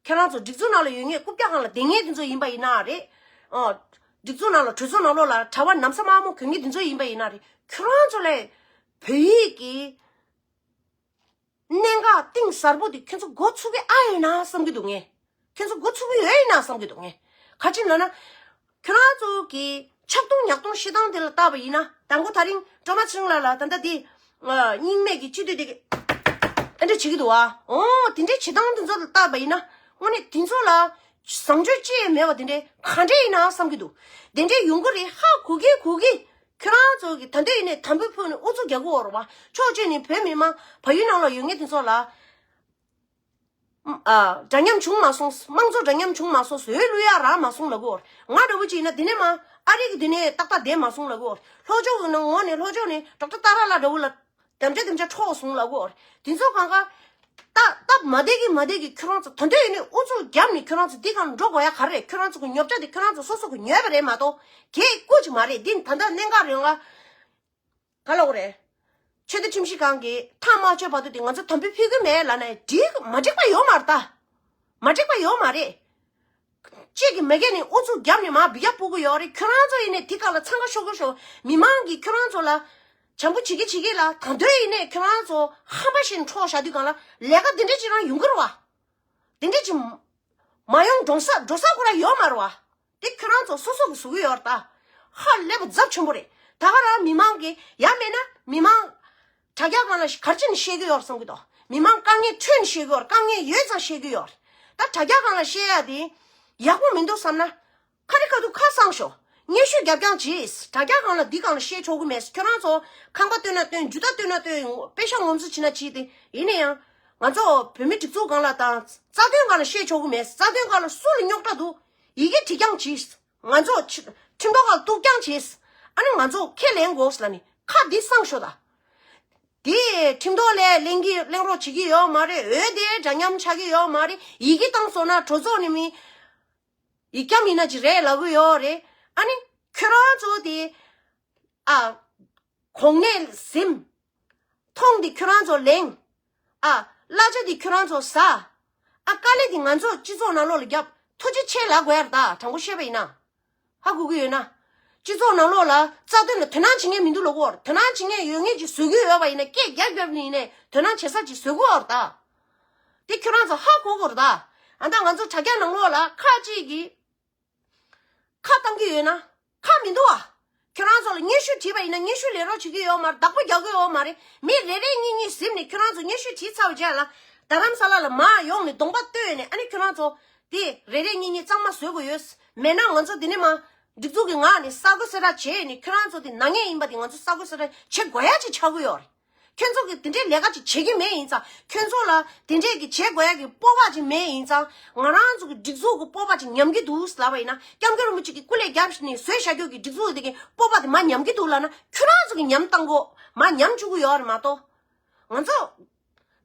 ཁྱེད་རང་ཚོ་སྒྲིག་འཛུགས་ནང་ལ་ཡོད་མཁན་རྐུབ་བཀྱག་སྒང་ལ་བསྡད་མཁན་དེ་ཚོ་ཡིན་པ་ཡིན་ན་རེད། ཨོ། སྒྲིག་འཛུགས་ནང་ལ་གྲོས་ཚོགས་ནང་ལོགས་ལ་གྲྭ་པ་ན་བཟའ་དམར་མོ་གྱོན་མཁན་དེ་ཚོ་ཡིན་པ་ཡིན་ན་རེད། ཁྱོད་རང་ཚོ་ལས་བོད་ཡིག་གི་གནད་འགག་གཏིང་ཟབ་པོ་དེ་ཁྱོད་ཚོ་མགོ་ཚུགས་ཀྱི་ཨ་ཡོད་ན་བསམ་གྱི་འདུག་ངས། ཁྱོད་ཚོ་མགོ་ཚུགས་ཀྱི་ཡོད་ཡིན་ན་བསམ་གྱི་འདུག་ངས། ག་ཅི་ལབ་ན། ཁྱོད་རང་ཚོ་གི་ཆག་སྡང་ཉག་སྡང་བཤད་སྟངས་དེ་ལ་བལྟས་པ་ཡིན་ན་དང་པོ་ད་རིང་ཀྲོ་མ་ཚེ་རིང་ལགས་ལ་ད་ལྟ་དེ། རྙིང་མའི་གི་སྤྱི་འཐུས་དེ་གི། ཨ་འདྲ་བྱེད་ཀྱི་འདུག་ཨ། ཨོ་དེ་འདྲའི་བྱེད་སྟངས་དེ་ཚོ་ལ་བལྟས་པ་ཡིན་ན་དངོས་གནས་དེ་ཚོ་ལ་བཟང་སྤྱོད་ཅི་ཡང་མེད་པ་དེ་འདྲའི་ག་འདྲ་ཡིན་ན་བསམ་གྱི་འདུག་དེ་འདྲའི་ཡོང་གི་རེད་ཧ་གོ་གི་གོ་གི། ཁྱོད་རང་ཚོ་གི་ད་འདོད་ཡིན་ནས་དམ་འབུལ་ཕུལ་ནས་ཨུ་ཚུགས་རྒྱག་གི་ཡོད་རེད་བ། ཕྱོགས་གཅིག་ནས་བོད་མི་མང་བལ་ཡུལ་ནང་ལ་ཡོད་མཁན་དེ་ཚོ་ལ། ཨ། འདྲ་མཉམ་བྱུང་མ་སོང་། དམངས་གཙོ་འདྲ་མཉམ་བྱུང་མ་སོང་། འོས་བླུག་ཡག་རག་མ་སོང་ལབ་གི་ཡོད་རེད། ང་འདྲ་བོ་ཅིག་ཡིན་ན་འདི་ནས་མ་ཨ་རི་གི་འདི་ནས་ཏག་ཏག་བསྡད་མ་སོང་ལབ་གི་ཡོད་རེད། ལྷོ་ཕྱོགས་ཀྱི་ནང་ངོས་ནས་ལྷོ་ཕྱོགས་ནས་ཌོག་ཊར་ཏཱ་ར་ལགས་འདྲ་བོ་ལ་དམ་བཅའ་དམ་བཅའ་འཕྲོག་སོང་ལབ་གི་ཡོད་རེད། དེ་ཚོ་གང་ག་སྟབས་སྟབས་མ་བདེ་གི་མ་བདེ་གི་ཁྱོད་རང་ཚོ་ད་འདོད་ཡིན་ནས་ཨུ་ཚུགས་བརྒྱབ་ནས་ཁྱོད་རང་ཚོ་འདི་གང་འགྲོ་དགོས་ཡ་ག་རེ་རེད། ཁྱོད་རང་ཚོ་གི་ཉོབ་ཆ་དེ་ཁྱོད་རང་ཚོ་སོ་སོ་གི་ཉོས་པ་རེད་མ་གཏོགས་གལ་ཀུ་ཅིག་མ་རེད། འདི་ད་ལྟ་གནད་འགག་རེད་ང་། ག་ལབ་དགོས་རེད། ཆོས་དད་ཁྲིམས་ཞིབ་ཁང་གིས་ཐག་མ་ཆོད་བར་དུ་དེ་ང་ཚོ་དམ་འབུལ་ཕུལ་གི་མེད་ལབ་ན་འགྲིག་མ་འགྲིག་པ་ཡོད་མ་རེད་ད། མ་འགྲིག་པ་ཡོད་མ་རེད། གཅིག་གིས་མ་གིས་ནས་ཨུ་ཚུགས་བརྒྱབ་ནས་མར་འབུད་རྒྱག་སྤོ་གི་ཡོད་རེད། ཁྱོད་རང་ཚོ་ཡིན་ནས་དེ་ག་ལ་འཚང་ཁ་ཤོར་གི་ཤོར། མི་མང་གིས་ཁྱོད་རང་ཚོ་ལ་བྱམས་པོ་བྱེད་ཀྱི་བྱེད་ཀྱི་ལ་ད་འདོད་ཡིན་ནས་ཁྱོད་རང་ཚོ་ཧམ་པ་བཤད་ནས་འཕྲོག་བཞག་དུས་གང་ལ་ལས་ཀ་འདི་འདྲ་ཅིག་རང་ཡོང་གི་རེད་བ། དེ་འདྲ་ཅིག་མ་ཡོང་འགྲོ་ས་འགྲོ་ས་ཁོ་རང་ཡོད་མ་རེད་བ། དེ་ཁྱོད་རང་ཚོ་སོ་སོ་གིས་བཟོ་གི་ཡོད་རེད་ད། ཧ་ལས་པ་ཚབས་ཆེན་པོ་རེད། ད་ག་རང་མི་མང་གིས་ཡང་མེད་ན་མི་མང་དྲ་རྒྱ་སྒང་ལ་ག་རེ་བྱས་ནས་བཤད་གི་ཡོད་རེད་བསམ་གི་འདུག་མི་མང་དཀའ་ངལ་ཁྲོད་ནས་བཤད་གི་ཡོད་རེད། དཀའ་ངལ་ཡོད་ཙང་བཤད་གི་ཡོད་རེད། ད་དྲ་རྒྱ་སྒང་ལ་བཤད་ཡ་དེ་ཡག་པོ་མི་འདུག་བསམ་ན། ཁ་རི་ཁ་ཐུག་ཁ་གསང་ཤོག་སྙན་ཞུ་རྒྱབ་རྐྱང་གྱིས། དྲ་རྒྱ་སྒང་ལ་འདི་སྒང་ལ་བཤད་ཆོག་གི་མེད། ཁྱོད་རང་ཚོ་ཁང་པ་སྟོན་ན་སྟོན། རྒྱུ་དག་སྟོན་ན་སྟོན། པེ་ཤག་ངོམ་སོ་བྱེད་ན་བྱེད་དེ། ཡིན་ན་ཡང་ང་ཚོ་བོད་མི་སྒྲིག་འཛུགས་སྒང་ལ་དང་རྩ་དོན་སྒང་ལ་བཤད་ཆོག་གི་མེད། རྩ་དོན་སྒང་ལ་སུ་ལ་རྙོག་དྲ་འདུག་ཡི་གེ་བྲིས་རྐྱང་གྱིས། ང་ཚོ་ཁྲི་ཁྲིམས་ཐོག་ཁ་ལ་གཏུག་རྐྱང་གྱིས། ཨ་ནི་ང་ཚོ་ཁས་ལེན་དགོས་ལབ་ནི་ཁ་འདི་གསང་ཤོག་ད། དེ་ཁྲིམས་ཐོག་ལ་གླེང་གི་གླེང་རོགས་བྱེད་ཀྱི་ཡོད་མ་རེད། འོས་དེ་འདྲ་མཉམ་ཆགས་ཀྱི་ཡོད་མ་རེད། ཡི་གེ་བཏང་སོང་ན་གྲོས་ཚོགས་ནས་མི་ཡིག་སྐྱོན་ཡིན་ན་ཅི་རེད་ལབ་གི་ཡོད་རེད། ཨ་ནི་ཁྱོད་རང་ཚོ་དེ་ཨ་གོང་ནས་ཟིན། ཐོང་དེ་ཁྱོད་རང་ཚོ་ལེན། ཨ་གླ་ཆ་དེ་ཁྱོད་རང་ཚོ་ཟ། ཨ་དཀའ་ལས་དེ་ང་ཚོ་སྤྱི་ཚོགས་ནང་ལོགས་ལ་བརྒྱབ། ཐུགས་རྗེ་ཆེ་ལབ་དགོས་ཡ་རེད་ད། དྲང་པོ་བཤད་པ་ཡིན་ན། ཧ་གོ་གི་ཡོད་ན། སྤྱི་ཚོགས་ནང་ལོགས་ལ་རྩ་དོན་ལ་དོ་སྣང་བྱེད་མཁན་མི་འདུག་ལབ་གོ། དོ་སྣང་བྱེད་མཁན་ཡོད་མཁན་ཅིག་བཟོ་གི་ཡོད་པ་ཡིན་ན་སྐད་རྒྱག་རྒྱབ་ནས་ཡིན་ནའི་དོ་སྣང་བྱེད་ས་ཅིག་བཟོ་གི་ཡོད་རེད་ད། དེ་ཁྱོད་རང་ཚོ་ཧ་གོ་དགོས་རེད་ད། ཨ་ད་ང་ཚོ་དྲ་རྒྱ་ནང་ལོགས་ལ་ཁ་ཅིག་གིས་ཁ་བཏང་གི་ཡོད་ན་ཁ་མི་འདུག་ཨ། ཁྱོད་རང་ཚོ་ལ་སྙན་ཞུ་བྲིས་པ་ཡིན་ན་སྙན་ཞུ་ལས་རོགས་བྱེད་ཀྱི་ཡོད་མ་རེད། བདག་པོ་རྒྱག་གི་ཡོད་མ་རེད། མི་རེ་རེ་གཉིས་གཉིས་ཟིན་ནས་ཁྱོད་རང་ཚོ་སྙན་ཞུ་བྲིས་ཚར་བའི་རྗེས་ལ་རྡ་རམ་ས་ལ་ལ་མར་ཡོང་ནས་གདོང་པ་སྟོན་ནས། ཨ་ནི་ཁྱོད་རང་ཚོ་དེ་རེ་རེ་གཉིས་གཉིས་གཙང་མ་བཟོ་དགོས་ཡོད། མེད་ན་ང་ཚོ་འདི་ནས་མར་སྒྲིག་འཛུགས་ཀྱི་ངག་ནས་གསར་བགོད་གསལ་བསྒྲགས་བྱས་ནས་ཁྱོད་རང་ཚོ་དེ་ནག་ཉེས་ཡིན་པ་དེ་ང་ཚོ་གསར་བགོད་གསལ་བསྒྲགས་བྱེད་དགོས་ཡ་ཅིག་ཆགས་ཀྱི་ཡོད་རེད། ཁྱོད་ཚོ་གིས་དེ་འདྲའི་ལས་ཀ་ཅིག་བྱེད་ཀྱི་མེད་ཡིན་ཙང་། ཁྱོད་ཚོ་ལ་དེ་འདྲས་ཀྱི་བྱེད་དགོས་ཡ་གི་སྤོབས་པ་ཅིག་མེད་ཡིན་ཙང་། ང་རང་ཚོ་གི་སྒྲིག་འཛུགས་ཀྱི་སྤོབས་པ་ཅིག་ཉམས་ཀྱི་འདུག་ལབ་པ་ཡིན་ན། སྐྱབས་མགོན་རིན་པོ་ཆེ་གིས་སྐུ་ལས་བརྒྱབ་ནས་བཟོས་བཞག་རྒྱུ་གི་སྒྲིག་འཛུགས་དེ་གི་སྤོབས་པ་དེ་མར་ཉམས་ཀྱི་འདུག་ལབ་ན། ཁྱོད་རང་ཚོ་གིས་ཉམས་བཏང་གོ། མར་ཉམས་བཅུག་གི་ཡོད་རེད་མ་གཏོགས། ང་ཚོ་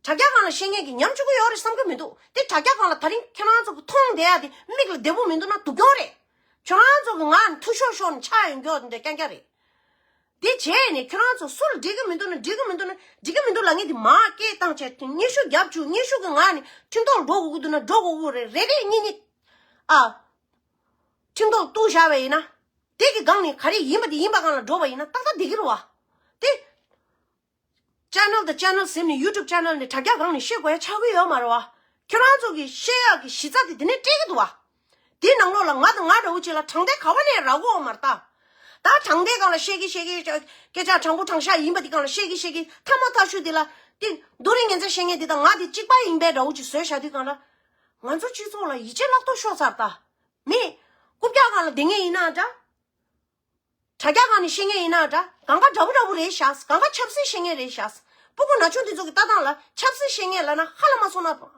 དྲ་རྒྱ་སྒང་ལ་བཤད་མཁན་གྱིས་ཉམས་བཅུག་གི་ཡོད་རེད་བསམ་གྱི་མི་འདུག་དེ་དྲ་རྒྱ་སྒང་ལ་ད་རིང་ཁྱོད་རང་ཚོ་གི་མཐོང་བསྡད་ཡ་དེ་མིག་ལ་བདེ་པོ་མི་འདུག་ན་སྡུག་གྱོང་རེད། ཁྱོད་རང་ཚོ་གི་ངག་ནས་འཐུ་ཤོར་ཤོར་ནས་ཆགས་ཡོང་རྒྱུ་འདི་རྐྱང་རྐྱང་རེད། དེ་བྱས་ནས་ཁྱོད་རང་ཚོ་སུ་ལ་འགྲིག་གི་མི་འདུག་ན་འགྲིག་གི་མི་འདུག་ན་འགྲིག་གི་མི་འདུག་ལབ་མཁན་དེ་མར་སྐད་བཏང་བྱས། སྙན་ཞུ་རྒྱབ་བཅུག་སྙན་ཞུ་གི་ངག་ནས་ཁྲིམས་ཐོག་འགྲོ་དགོས་ཀྱི་འདུག་ན་འགྲོ་དགོས་ཀྱི་རེད། རེ་རེ་གཉིས་གཉིས་ཨ། ཁྲིམས་ཐོག་གཏུག་བཞག་པ་ཡིན་ན། དེ་གི་སྒང་ནས་ག་རེ་ཡིན་པ་དེ་ཡིན་པ་སྒང་ལ་འགྲོ་བ་ཡིན་ན་ཏག་ཏག་བསྡད་ཀྱི་རེད་བ། དེ། ཅེ་ནལ་དང་ཅེ་ནལ་ཟིན་ནས་ཡུ་ཊུབ་ཅེ་ནལ་ནས་དྲ་རྒྱ་སྒང་ནས་བཤད་དགོས་ཡ་ཆགས་ཀྱི་ཡོད་མ་རེད་བ། ཁྱོད་རང་ཚོ་གི་བཤད་ཡག་གི་གཞི་རྩ་དེ་དེ་ནས་སྤྲད་ཀྱི་འདུག་བ། དེའི་ནང་ལོགས་ལ་ང་དང་ང་འདྲ་བོ་ཅིག་ལ་དྲང་བདེན་ག་བ་ནས་རག་གོ་མ་རེད་ད། ད་དྲང་བདེན་སྒང་ལ་བཤད་ཀྱི་བཤད་ཀྱི། སྐད་ཆ་དྲང་པོ་དྲང་བཞག་ཡིན་པ་དེ་སྒང་ལ་བཤད་ཀྱི་བཤད་ཀྱི། ཐ་མ་ཐ་ཤུ་དེ་ལ་དེ་རྡོ་རིང་ངན་ཚད་བཤད་མཁན་དེ་དང་ང་དེ་གཅིག་པ་ཡིན་པའི་འདྲ་བོ་ཅིག་བཟོས་བཞག་དུས་སྒང་ལ། ང་ཚོ་སྤྱི་ཚོགས་ལ་ཡིད་ཆེས་བརླག་ཐབས་ཤོར་ཚར་ད། མི་རྐུབ་བཀྱག་སྒང་ལ་བསྡད་མཁན་ཡིན་ན་འདྲ། དྲ་རྒྱ་སྒང་ནས་བཤད་མཁན་ཡིན་ན་འདྲ། གང་ག་འདྲ་པོ་འདྲ་པོ་རེད་ཤག་གང་ག་ཆབ་སྲིད་བཤད་མཁན་རེད་ཤག་སྤུ་གུ་ན་ཆུང་འདི་ཚོ་གི་ལྟ་སྟངས་ལ་ཆབ་སྲིད་བཤད་མཁན་ལབ་ན་ཧ་ལས་མ་སོང་ན།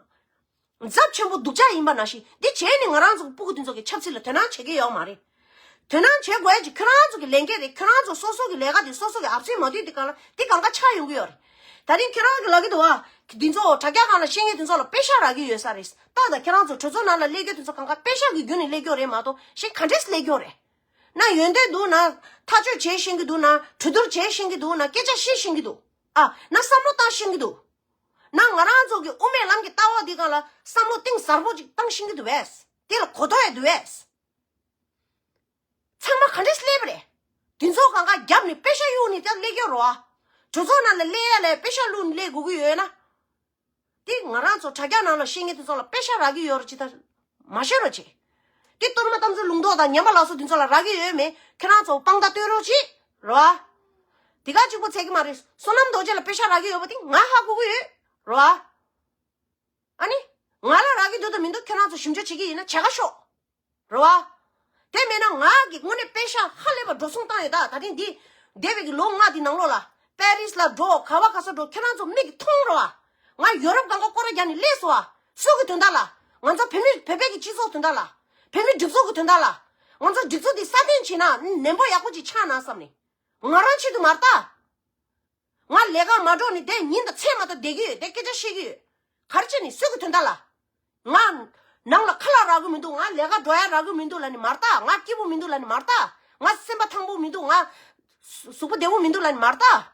ཚབས་ཆེན་པོ་སྡུག་ཅག་ཡིན་པ་ནང་བཞིན། འདི་བྱས་ནས་ང་རང་ཚོ་གི་སྤུ་གུ་འདི་ཚོ་གི་ཆབ་སྲིད་ལ་དོ་སྣང་བྱེད་ཀྱི་ཡོད་མ་རེད། དོ་སྣང་བྱེད་དགོས་ཡ་ཅིག་ཁྱོད་རང་ཚོ་གི་ལས་འགན་རེད། ཁྱོད་རང་ཚོ་སོ་སོ་གི་ལས་ཀ་དེ་སོ་སོ་གི་ཨབ་སེ་མ་བསྡུས་དེ་གང་ལ་དེ་གང་ག་ཆགས་ཡོང་གི་ཡོད་རེད། ད་རིང་ཁྱོད་རང་གི་ལབ་ཀྱི་འདུག་བ། འདི་ཚོ་དྲ་རྒྱ་སྒང་ལ་བཤད་མཁན་འདི་ཚོ་ལ་པེ་ཤག་རག་གི་ཡོད་ས་རེད། ད་ད་ཁྱོད་རང་ཚོ་གྲོས་ཚོགས་ནང་ལ་སླེབས་རྒྱུ་དེ་ཚོ་གང་ག་པེ་ཤག་གི་བརྒྱུད་ནས་སླེབས་རྒྱུ་རེད་མ་གཏོགས་གཞན་ག་འདྲས་སླེབས་རྒྱུ་རེད། ན་ཡོན་ཏན་འདུག་ན། ཐག་གཅོད་བྱེད་ཤེས་ཀྱི་འདུག་ན། གྲོས་བསྡུར་བྱེད་ཤེས་ཀྱི་འདུག་ན། སྐད་ཆ་བཤད་ཤེས་ཀྱི་འདུག་ཨ། ན་བསམ་བློ་བཏང་ཤེས་ཀྱི་འདུག་ན། ང་རང་ཚོ་གི་དབུ་མའི་ལམ་གྱི་ལྟ་བ་འདི་སྒང་ལ་བསམ་བློ་གཏིང་ཟབ་པོ་ཅིག་བཏང་ཤེས་ཀྱི་འདུག་བས། དེ་ལ་གོ་རྟོགས་ཡོད་འདུག་བས། ཚང་མ་ག་འདྲས་སླེབས་པ་རེད། དེ་ཚོ་གང་ག་རྒྱབ་ནས་པེ་ཤག་གཡུག་ནས་ད་སླེབས་ཀྱི་རེད་བ། གྲོས་ཚོགས་ནང་ལ་སླེབས་ཡ་ལ་པེ་ཤག་བླུགས་ནས་སླེབས་དགོས་ཀྱི་ཡོད་ན། དེ་ང་རང་ཚོ་དྲ་རྒྱ་ནང་ལ་བཤད་མཁན་དེ་ཚོ་ལ་པེ་ཤག་རག་གི་ཡོད་རེད་ཅེས་ད་མ་བཤད་རོགས་བྱེད། དེ་གཏོར་མ་རྟ་མཚོ་ལུང་རྟོགས་དང་ཉམས་པ་ལགས་སོ་དེ་ཚོ་ལ་རག་གི་ཡོད་མེད་ཁྱེད་རང་ཚོ་དཔང་རྟགས་སྟོན་རོགས་བྱེད། རེད་བ། དེ་ག་གཅིག་པོ་ཚད་ཀྱི་མ་རེད། བསོད་ནམས་རྡོ་རྗེ་ལ་པེ་ཤག་རག་གི་ཡོད་པ་དེ་ང་ཧ་གོ་གི་ཡོད། རེད་བ། ཨ་ནི། ང་ལ་རག་གི་འདུག་དང་མི་འདུག་ཁྱེད་རང་ཚོ་ཞིབ་འཇུག་བྱེད་ཀྱི་ཡིན་ན་བྱེད་ག་ཤོག་རེད་བ། དེ་མེད་ན་ང་གི་དངོས་གནས་པེ་ཤག་ཧ་ལས་པ་འགྲོ་སོང་བཏང་ཡོད་ད། ད་ཐེངས་འདི་འདས་པའི་གི་ལོ་ལྔ་འདི་ནང་ལོགས་ལ་པེ་རིས་ལ་འགྲོ་ག་བ་ག་ས་འགྲོ་ཁྱེད་རང་ཚོ་མིག་གིས་མཐོང་རེད་བ། ང་ཡོ་རོབ་སྒང་ག་སྐོར་ར་རྒྱག་ནས་སླེབས་སོང་བ། སུ་གི་དོན་དག་ལ། ང་ཚོ་བོད་མི་བོད་པའི་གི་སྤྱི་ཚོགས་དོན་དག་ལ། བོད་མི་སྒྲིག་འཛུགས་གི་དོན་དག་ལ། ང་ཚོ་སྒྲིག་འཛུགས་འདི་སྲ་བརྟན་བྱེད་ན་ནན་པོ་ཡག་པོ་ཅིག་ཆགས་ན་བསམ་ནས། ང་རང་ཆེད་དུ་མ་རེད་ད། ང་ལས་ཀ་མ་འགྲོ་ནས་དེ་ཉིན་དང་མཚན་མ་གཏོགས་བསྡད་ཀྱི་ཡོད། དེ་སྐད་ཆ་བཤད་ཀྱི་ཡོད། ག་རེ་བྱས་ནས་སུ་གི་དོན་དག་ལ། ང་ནང་ལ་ཁ་ལག་རག་གི་མི་འདུག་ང་ལས་ཀ་འགྲོ་ཡ་རག་གི་མི་འདུག་ལབ་ནས་མ་རེད་ད། ང་སྐྱིད་པོ་མི་འདུག་ལབ་ནས་མ་རེད་ད། ང་སེམས་པ་ཐང་པོ་མི་འདུག་ང་གཟུགས་པོ་བདེ་པོ་མི་འདུག་ལབ་ནས་མ་རེད་ད།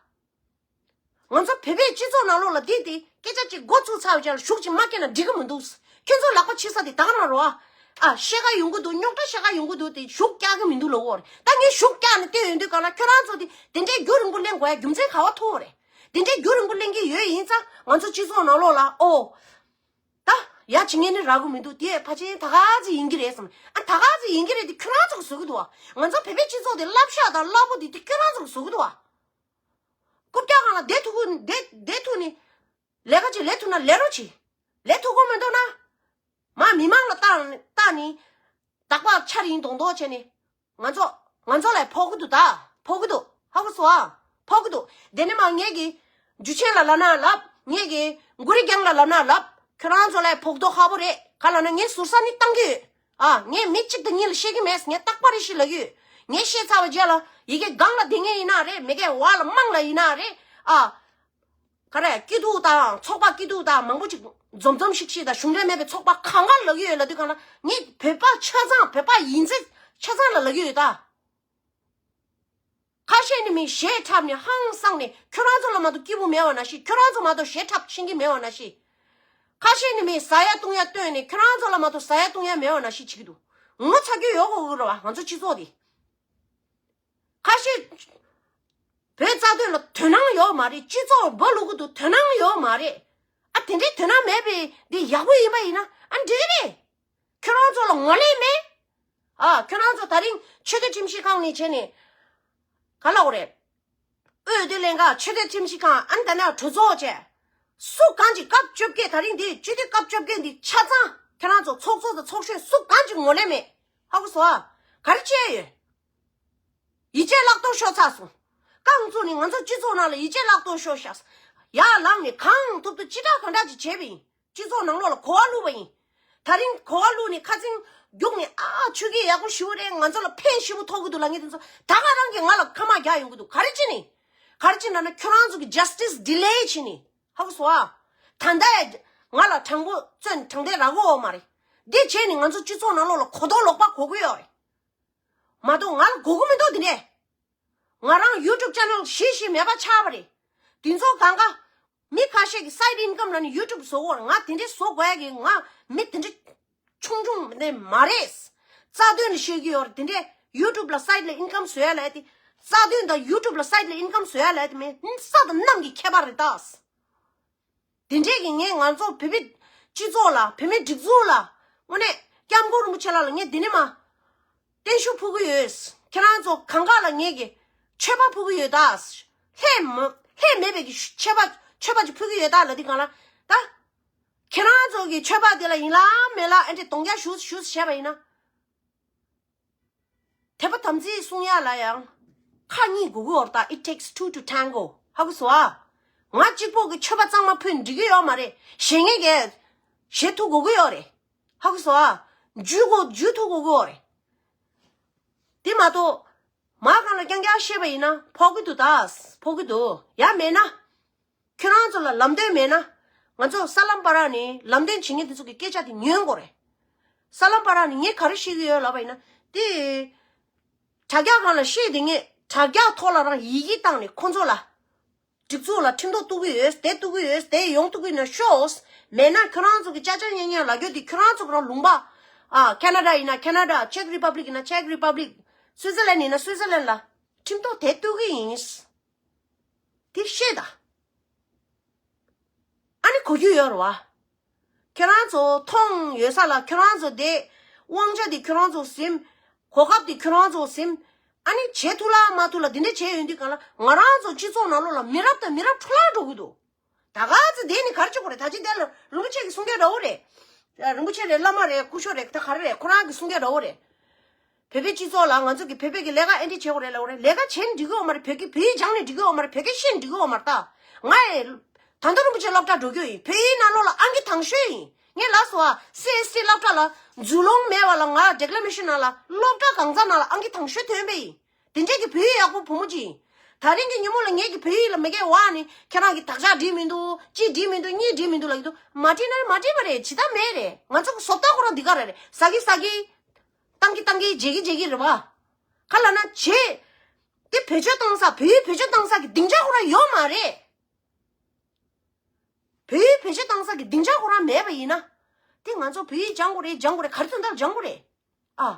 ང་ཚོ་བོད་པའི་སྤྱི་ཚོགས་ནང་ལོགས་ལ་འདི་དེ་སྐད་ཆ་གཅིག་འགོ་བཙུགས་ཚར་བའི་རྗེས་ལ་ཤུགས་ཅིག་མ་སྐྱེས་ན་འགྲིག་གི་མི་འདུག་ཁྱོད་ཚོ་ལག་པ་ཕྱི་ས་དེ་དག་རང་རོ་ཨ། ཨ་ཤེས་ཀ་ཡོང་གི་འདུག་རྙོག་དྲ་ཤེས་ཀ་ཡོང་གི་འདུག་དེ་ཤུགས་རྒྱག་གི་མི་འདུག་ལབ་ཀྱི་ཡོད་རེད། ད་ངས་ཤུགས་རྒྱག་ནས་བལྟས་ཡོང་དུས་གང་ལ་ཁྱོད་རང་ཚོ་དེ་དེ་འདྲའི་རྒྱུན་རིང་པོ་གླེང་དགོས་ཡ་རྒྱུ་མཚན་ག་བ་ཐུག་པ་རེད། དེ་འདྲའི་རྒྱུན་རིང་པོ་གླེང་གི་ཡོད་ཡིན་ཙང་ང་ཚོ་སྤྱི་ཚོགས་ནང་ལོགས་ལ་ཨོ། ད་ཡ་བྱེད་མཁན་ནི་རག་གི་མི་འདུག་དེ་ཕལ་ཆེར་ད་ག་ཚོད་ཡིན་གྱི་རེད་བསམ། ཨ་ད་ག་ཚོད་ཡིན་གྱི་རེད་དེ་ཁྱོད་རང་ཚོ་གིས་བཟོ་གི་འདུག་བ། ང་ཚོ་བོད་པའི་སྤྱི་ཚོགས་དེ་བསླབ་བྱ་དང་བསླབ་པོ་དེ་དེ་ཁྱོད་རང་ཚོ་གིས་བཟོ་གི་འདུག་བ། རྐུབ་བཀྱག་སྒང་ལ་བསྡད་ཐུབ་ཀྱི་བསྡད་བསྡད་ཐུབ་ནི། ལས་ཀ་ཅིག་ལས་ཐུབ་ན་ལས་རོགས་གྱིས། ལས་ཐུབ་ཀྱི་མི་འདུག་ན། མ་མི་མང་ལ་བལྟ་བལྟ་ནི། རྟག་པར་འཆར་ཡིན་མདོག་མདོག་བྱས་ནི། ང་ཚོ་ང་ཚོ་ལ་ཕོག་གི་འདུག་ད། ཕོག་གི་འདུག་ཧ་གོ་སོང་ཨ། ཕོག་གི་འདུག་དེ་ནས་མ་ངེད་ཀྱི་འཇུ་ཆེན་ལ་ལབ་ན་ལབ། ངེད་ཀྱི་མགོ་རི་རྒྱང་ལ་ལབ་ན་ལབ། ཁྱོད་རང་ཚོ་ལ་ཕོག་མདོག་ཁ་པོ་རེད། ག་ལབ་ན་ངས་ཟུར་ཟ་ནི་བཏང་གི་ཡོད། ཨ་ངས་མི་གཅིག་དང་གཉིས་ལ་བཤད་ཀྱི་མེད། ངས་རྟག་པར་རེ་ཞིག་ལབ་ཀྱི་ཡོད། ངས་བཤད་ཚར་བའི་རྗེས་ལ་ཡི་གེ་སྒང་ལ་བསྡད་མཁན་ཡིན་ན་རེད། མི་གེ་བ་ལ་མང་ལ་ཡིན་ན་རེད། ཨ། ག་རེ་སྐྱིད་སྡུག་དང་ཚོགས་པ་སྐྱིད་སྡུག་དང་མང་པོ་ཅིག་འཛོམས་འཛོམས་ཤིག་ཤིག་དང་གཞུང་འབྲེལ་མེད་པའི་ཚོགས་པ་གང་ག་ལབ་ཀྱི་ཡོད་ལབ་དུས་གང་ལ་ངས་བོད་པ་ཆ་ཚང་བོད་པ་ཡིན་ཚད་ཆ་ཚང་ལ་ལབ་ཀྱི་ཡོད་ད། ཁ་ཤས་ནི་མི་ཞེ་འཁྲབ་ནས་ཧང་སངས་ནས་ཁྱོད་རང་ཚོ་ལ་མ་གཏོགས་སྐྱིད་པོ་མེད་པ་ནང་བཞིན། ཁྱོད་རང་ཚོ་མ་གཏོགས་ཞེ་འཁྲབ་ཤེས་ཀྱི་མེད་པ་ནང་བཞིན། ཁ་ཤས་ནི་མི་ཟ་ཡ་བཏུང་ཡ་བཏོན་ནས་ཁྱོད་རང་ཚོ་ལ་མ་གཏོགས་ཟ་ཡ་བཏུང་ཡ་མེད་པ་ནང་བཞིན་བྱེད་ཀྱི་འདུག་ངོ་ཚ་རྒྱུ་ཡོད་དགོས་ཀྱི་རེད་བ། ང་ཚོ་སྤྱི་ཚོགས་འདི། ཁ་ཤས་བོད་རྩ་དོན་ལ་དོ་སྣང་ཡོད་མ་རེད། སྤྱི་ཚོགས་སྦ་ལུག་གི་འདུག་དོ་སྣང་ཡོད་མ་རེད། ཨ་དེ་འདྲའི་དོ་སྣང་མེད་པའི་འདི་ཡག་པོ་ཡིན་པ་ཡིན་ན། ཨ་འགྲིག་རེད། ཁྱོད་རང་ཚོ་ལ་ངོ་ལེན་མེད། ཨ་ཁྱོད་རང་ཚོ་ད་རིང་ཆོས་དད་ཁྲིམས་ཞིབ་ཁང་ནས་བྱས་ནས་ག་ལ་འོ་རེད། འོས་བསྡུ་ལྷན་ཁང་ཆོས་དད་ཁྲིམས་ཞིབ་ཁང་ཨ་ནི་ད་ནས་གྲོས་ཚོགས་བྱས། སུ་གང་ཅིག་སྐབས་བཅོ་བརྒྱད་ད་རིང་འདི་སྤྱི་འཐུས་སྐབས་བཅོ་བརྒྱད་འདི་ཆ་ཚང་ཁྱོད་རང་ཚོ་ཚོགས་གཙོ་དང་ཚོགས་གཞོན་སུ་གང་ཅིག་ངོ་ལེན་མེད། ཧ་གོ་སོང་ཨ། ག་རེ་བྱས་ཡོད། ཡིད་ཆེས་བརླག་གཏོར་ཤོར་ཚར་སོང་། རྐང་བཙུགས་ནས་ང་ཚོ་སྤྱི་ཚོགས་ནང་ལ་ཡིད་ཆེས་བརླག་གཏོར་ཤོར་ཤག་ཡར་ལངས་ནས་གང་ཐུབ་ཐུབ་ཅི་དྲག་གང་དྲག་ཅིག་བྱས་པ་ཡིན། སྤྱི་ཚོགས་ནང་ལོགས་ལ་གོ་བ་བླུགས་པ་ཡིན། ད་རིང་གོ་བ་བླུགས་ནས་ཁ་ཚིག་རྒྱུགས་ནས་ཨ་ཆོས་སྐད་ཡག་པོ་ཞུ་རེད། ང་ཚོ་ལ་ཕན་ཞེ་པོ་ཐོགས་ཀྱི་འདུག་ལབ་མཁན་དེ་ཚོ་ད་ག་རང་གིས་ང་ལ་ཁ་མ་རྒྱག་ཡོང་གི་འདུག་ག་རེ་བྱས་ནས། ག་རེ་བྱས་ན་ན་ཁྱོད་རང་ཚོ་གི་justice delay བྱས་ནས། ཧ་གོ་སོང་ཨ། ད་ལྟ་ང་ལ་དྲང་པོ་བཙོན་དྲང་བདེན་རག་གི་ཡོད་མ་རེད། འདི་བྱས་ནས་ང་ཚོ་སྤྱི་ཚོགས་ནང་ལོགས་ལ་གོ་རྟོགས་ལོག་པ་གོ་གི་ཡོད་རེད། མ་གཏོགས་ང་ལ་གོ་གི་མི་འདུག་དེ་འདྲས། ང་རང་YouTube channel་ཞེ་ཞེ་མེད་པ་ཆགས་པ་རེད། དེ་ཚོ་གང་ག་མི་ཁ་ཤས་ཀྱི་side income་ལ་ནི་YouTube་བཟོ་གོ་རེད། ང་དེ་འདྲས་བཟོ་དགོས་ཡ་གི་ང་མི་དེ་འདྲས་ཆུང་ཆུང་དེ་མ་རེད། རྩ་དོན་ལ་བཤད་ཀྱི་ཡོད་རེད། དེ་འདྲས་YouTube་ལ་side་ལ་income་བཟོ་ཡ་ལ་དེ་རྩ་དོན་དང་YouTube་ལ་side་ལ་income་བཟོ་ཡ་ལ་དེ་མེད། ས་དང་གནམ་གྱི་ཁྱད་པར་རེད་ད། དེ་འདྲས་ཀྱི་ངས་ང་ཚོ་བོད་པའི་སྤྱི་ཚོགས་ལ་བོད་མིའི་སྒྲིག་འཛུགས་ལ་དངོས་གནས་སྐྱབས་མགོན་རིན་པོ་ཆེ་ལགས་ལ་ངས་འདི་ནས་མ་བརྟན་བཞུགས་ཕུལ་གི་ཡོད། ཁྱེད་རང་ཚོ་གང་ག་ལ་ངས་ཀྱི་མཆོད་པ་ཕུལ་གི་ཡོད་ད། ལྷད་མ་ལྷད་མེད་པའི་གི་མཆོད་པ་མཆོད་པ་ཅིག་ཕུལ་གི་ཡོད་ད་ལ་འདི་གང་ལ་ད། ཁྱེད་རང་ཚོ་གི་མཆོད་པ་དེ་ལ་ཡིན་ལ་མེད་ལ་ཨེ་འདྲས་གདོང་རྒྱག་ཞུ་ཞུ་བྱས་པ་ཡིན་ན། དད་པ་དམ་ཚིག་སྲུང་ཡ་ལ་ཡང་ཁ་གཉིས་དགོས་ཀྱི་ཡོད་རེད་ད། It takes two to tango. ཧ་གོ་སོང་ཨ། ང་གཅིག་པོ་གི་མཆོད་པ་གཙང་མ་ཕུལ་འགྲིག་གི་ཡོད་མ་རེད། གཞན་ངེད་ཀྱིས་བཞེས་ཐུབ་དགོས་ཀྱི་ཡོད་རེད། ཧ་གོ་སོང་ཨ། འཇུས་དགོས་འཇུས་ཐུབ་དགོས་ཀྱི་ཡོད་རེད། དེ་མ་གཏོགས་མ་གང་ལ་རྐྱང་རྐྱང་བཤད་པ་ཡིན་ན་ཕོག་གི་འདུག་ད། ཕོག་གི་འདུག་ཡ་མེད་ན། ཁྱོད་རང་ཚོ་ལ་ལམ་སྟོན་མེད་ན། ང་ཚོ་ས་ལམ་བར་ནས་ལམ་སྟོན་བྱེད་མཁན་དེ་ཚོ་གི་སྐད་ཆ་དེ་ཉན་དགོས་རེད། ས་ལམ་བར་ནས་ངས་ག་རེ་བཤད་ཀྱི་ཡོད་ལབ་པ་ཡིན་ན་དེ། དྲ་རྒྱ་སྒང་ལ་བཤད་དེ་ངས་དྲ་རྒྱ་ཐོག་ལ་རང་ཡི་གེ་བཏང་ནས་ཁོང་ཚོ་ལ། སྒྲིག་འཛུགས་ལ་ཁྲིམས་ཐོག་གཏུག་གི་ཡོད་དེ་གཏུག་གི་ཡོད་དེ་ཡོང་གཏུག་གི་ཡིན་ན་ཤོག་མེད་ན་ཁྱོད་རང་ཚོ་གི་ཅག་ཅག་ཉན་ཉན་ལབ་རྒྱུ་དེ་ཁྱོད་རང་ཚོ་གི་རང་ལུང་པ། ཨ་ཁེ་ན་ཌ་ཡིན་ན་ཁེ་ན་ཌ། ཅེག་རི་པབ་ལིག་ཡིན་ན་ཅེག་རི་པབ་ལིག་སུའི་ཙི་ལན་ཡིན་ན་སུའི་ཙི་ལན་ལ་ཁྲིམས་ཐོག་དེ་གཏུག་གི་ཡིན། དེ་བཤད་ད། ཨ་ནི་གོ་རྒྱུ་ཡོད་རེད་བ། ཁྱེད་རང་ཚོ་མཐོང་ཡོད་ས་ལ་ཁྱེད་རང་ཚོ་དེ་དབང་ཆ་དེ་ཁྱེད་རང་ཚོ་ཟིན། གོ་སྐབས་དེ་ཁྱེད་རང་ཚོ་ཟིན། ཨ་ནི་བྱེད་ཐུབ་ལ་མ་ཐུབ་ལ་དེ་འདྲ་བྱས་ཡོང་དུས་གང་ལ་ང་རང་ཚོ་སྤྱི་ཚོགས་ནང་ལོགས་ལ་མི་རབས་དང་མི་རབས་འཕྲོ་བརླག་འགྲོ་གི་འདུག་ད་ག་ཚོད་དེ་ནི་ག་རེ་བྱེད་དགོས་རེད། ད་ཅི་དེ་ལ་རིན་པོ་ཆེ་གི་གསུང་སྐད་འདྲ་བོ་རེད། རིན་པོ་ཆེ་རེད། བླ་མ་རེད། སྐུ་ཞབས་རེད། ད་ག་རེ་རེད། ཁོ་རང་གི་གསུང་སྐད་འདྲ་བོ་རེད། བོད་པའི་སྤྱི་ཚོགས་ལ་ང་ཚོ་གི་བོད་པའི་གི་ལས་ཀ་ཨེ་འདྲ་བྱེད་དགོས་རེད་ལབ་རེད། ལས་ཀ་བྱེད་ནི་འགྲིག་གི་ཡོད་མ་རེད། བོད་ཀྱི་བོད་ཡིག་སྦྱང་ནི་འགྲིག་གི་ཡོད་མ་རེད། བོད་སྐད་ཤེས་ནི་འགྲིག་གི་ཡོད་མ་རེད། ད་ང་ཡི་ད་ལྟ་རིན་པོ་ཆེ་སློབ་གྲྭ་འགྲོ་རྒྱུ་ཡིན། བོད་ཡིག་ནང་ལོགས་ལ་ཨང་ཀི་དང་ཤོས་ཡིན། ངས་ལབ་སོང་ཨ། སི་ཨེས་ཊི་སློབ་གྲྭ་ལ་འཛུལ་ལོང་མེད་པ་ལ་ང་ཌི་ཀི་ལེ་རེ་ཤན་ནང་ལ་སློབ་གྲྭ་གང་ཚང་ནང་ལ་ཨང་ཀི་དང་ཤོས་ཐོན་པ་ཡིན། དེ་འདྲས་ཀྱི་བོད་ཡིག་ཡག་པོ་བུ་མོ་ཅིག་ཡིན། ད་རིང་གི་ཉིན་མོ་ལ་ངེད་ཀྱི་བོད་ཡིག་ལ་མི་དགའ་བ་ནི་ཁྱེད་རང་གི་དག་ཆ་འགྲིག་མི་འདུག་གཅིག་འགྲིག་མི་འདུག་གཉིས་འགྲིག་མི་འདུག་ལབ་ཀྱི་འདུག་མ་འགྲིག་ན་མ་འགྲིག་པ་རེད། ཇི་ལྟར་མེད་རེད། ང་ཚོ་གི་བཟོ་ལྟ་ཁོ་རང་འདི་ག་རེ་རེད། ཟ་གི་ཟ་གི་བཏང་གི་བཏང་གི་བརྗེ་གི་བརྗེ་གི་རེད་བ། ག་ལབ་ན་བྱེད། དེ་བེད་སྤྱོད་བཏང་ས་བོད་ཡིག་བེད་སྤྱོད་བཏང་ས་གི་སྡིངས་ཆ་ཁོ་རང་ཡོད་མ་རེད། བོད་ཡིག་བེད་སྤྱོད་བཏང་ས་གི་སྡིངས་ཆ་ཁོ་རང་མེད་པ་ཡིན་ན། དེ་ང་ཚོ་བོད་ཡིག་སྦྱང་དགོས་རེད། སྦྱང་དགོས་རེད། ག་རེ་དོན་དག་སྦྱང་དགོས་རེད། ཨ།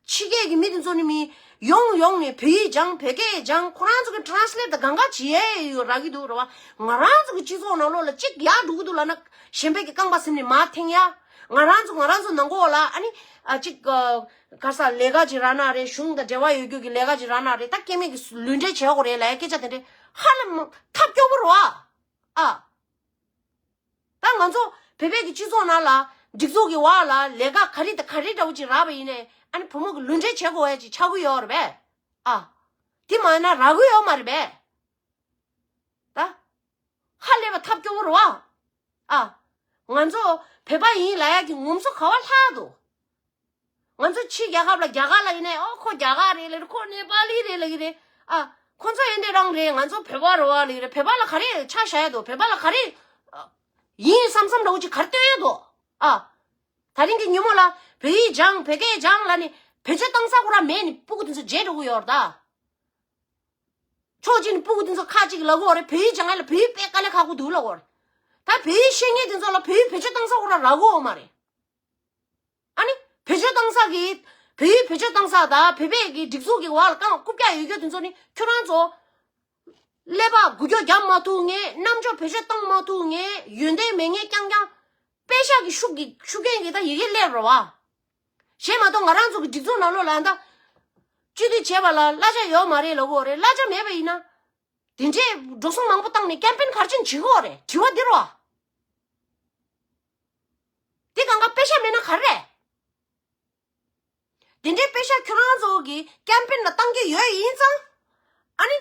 ཕྱི་རྒྱལ་གྱི་མི་དེ་ཚོ་ནི་མི་ཡོང་ཡོང་ནས་བོད་ཡིག་སྦྱང་བོད་སྐད་སྦྱང་ཁོ་རང་ཚོ་གི་ཊེ་རན་སི་ལེཊ་དང་གང་ག་བྱེད་ཡས་ཡོད་རག་གི་འདུག་རེད་བ། ང་རང་ཚོ་གི་སྤྱི་ཚོགས་ནང་ལོགས་ལ་གཅིག་ཡག་འགྲོ་གི་འདུག་ལབ་ན་གཞན་པའི་གི་རྐང་པ་ཟིན་ནས་མར་འཐེན་ཡ། ང་རང་ཚོ་ང་རང་ཚོ་ནང་གོ་ལ་ཨ་ནི་ཨ་གཅིག་ག་ས་ལས་ཀ་ཅིག་རག་ན་རེད། གཞུང་དང་འབྲེལ་བ་ཡོད་རྒྱུ་གི་ལས་ཀ་ཅིག་རག་ན་རེད། ད་སྐྱེ་དམན་གི་ལུས་འབྲེལ་བྱེད་དགོས་རེད་ལབ་ཡ་སྐད་ཆ་དེ་འདྲས་ཧ་ལས་མ་ཐབས་སྐྱོ་པོ་རེད་བ། ཨ། ད་ང་ཚོ་བོད་པའི་གི་སྤྱི་ཚོགས་ནང་ལ་སྒྲིག་འཛུགས་ཀྱི་འོག་ལ་ལས་ཀ་ག་རེ་དང་ག་རེ་འདྲ་བོ་ཅིག་རག་པ་ཡིན་ནའི་ཨ་ནི་བུ་མོ་གི་ལུས་འབྲེལ་བྱེད་དགོས་ཡ་ཅིག་ཆགས་ཀྱི་ཡོད་རེད་པས། ཨ། དེ་མ་ཡིན་ན་རག་གི་ཡོད་མ་རེད་པས། ད། ཧ་ལས་པ་ཐབས་སྐྱོ་བོ་རེད་བ། ཨ། ང་ཚོ་བོད་པ་ཡིན་ལབ་ཡ་གི་ངོམ་སོ་ག་བ་ལྷག་འདུག་ང་ཚོ་ཕྱི་རྒྱལ་ཁབ་ལ་རྒྱ་གར་ལ་ཡིན་ནའི་ཨོ་ཁོ་རྒྱ་གར་རེད་ལབ་རེད། ཁོ་ནེ་པ་ལི་རེད་ལབ་ཀྱི་རེད། ཨ། ཁོ་ཚོ་ཨེ་འདྲ་རང་རེད། ང་ཚོ་བོད་པ་རེད་བ་ལབ་ཀྱི་རེད། བོད་པ་ལ་ག་རེ་ཆ་བཞག་ཡ་འདུག་བོད་པ་ལ་ག་རེ་ཨ། ཡིན་བསམ་བསམ་འདྲ་བོ་ཅིག་ག་རེ་སྟོན་ཡ་འདུག་ཨ། ད་རིང་གི་ཉིན་མོ་ལ་བོད་ཡིག་སྦྱང་བོད་སྐད་སྦྱང་ལབ་ནས་བེད་སྤྱོད་བཏང་ས་ཁོ་རང་མེད་ནས་སྤུ་གུ་དེ་ཚོ་བརྗེད་འགྲོ་གི་ཡོད་རེད་ད། ཕྱོགས་གཅིག་ནས་སྤུ་གུ་དེ་ཚོ་ཁ་གཅིག་ལབ་གི་ཡོད་རེད། བོད་ཡིག་སྦྱང་ཡ་ལ་བོད་ཡིག་དཔེ་དཀའ་ལས་ཁག་པོ་འདུག་ལབ་གི་ཡོད་རེད། ད་བོད་ཡིག་ཤེས་མཁན་དེ་ཚོ་ལ་བོད་ཡིག་བེད་སྤྱོད་བཏང་ས་ཁོ་རང་རག་གི་ཡོད་མ་རེད། ཨ་ནི་བེད་སྤྱོད་བཏང་ས་གི་བོད་ཡིག་བེད་སྤྱོད་བཏང་ས་དང་བོད་པའི་གི་སྒྲིག་འཛུགས་ཀྱི་འོག་ལ་རྐང་རྐུབ་བཀྱག་ཡོད་རྒྱུ་དེ་ཚོ་ནི་ཁྱོད་རང་ཚོ་ཀླད་པ་འགུལ་སྐྱོད་རྒྱབ་མ་ཐུབ་མཁན། རྣམ་དཔྱོད་བེད་སྤྱོད་བཏང་མ་ཐུབ་མཁན། ཡོན་ཏན་མེད་མཁན། རྐྱང་རྐྱང་ པེ་ཤག་གི་ཤུགས་ཀྱི་ཤུགས་རྐྱེན་གྱིས་ད་ཡི་གེ་སླེབས་རེད་བ། གཞན་མ་གཏོགས་ང་རང་ཚོ་གི་སྒྲིག་འཛུགས་ནང་ལོགས་ལ་ད་སྤྱི་འཐུས་བྱས་པ་ལ་གླ་ཆ་ཡོད་མ་རེད་ལབ་དགོས་རེད། གླ་ཆ་མེད་པ་ཡིན་ན། དེ་འདྲའི་འགྲོ་སོང་མང་པོ་བཏང་ནས་ཀེམ་པེན་ག་རེ་བྱས་ནས་བྱེད་དགོས་རེད། དྲི་བ་འདི་རེད་བ། དེ་གང་ག་པེ་ཤག་མེད་ན་ག་རེ་རེད། དེ་འདྲའི་པེ་ཤག་ཁྱོད་རང་ཚོ་གི་ཀེམ་པེན་ལ་བཏང་གི་ཡོད་ཡིན་ཙང་། ཨ་ནི།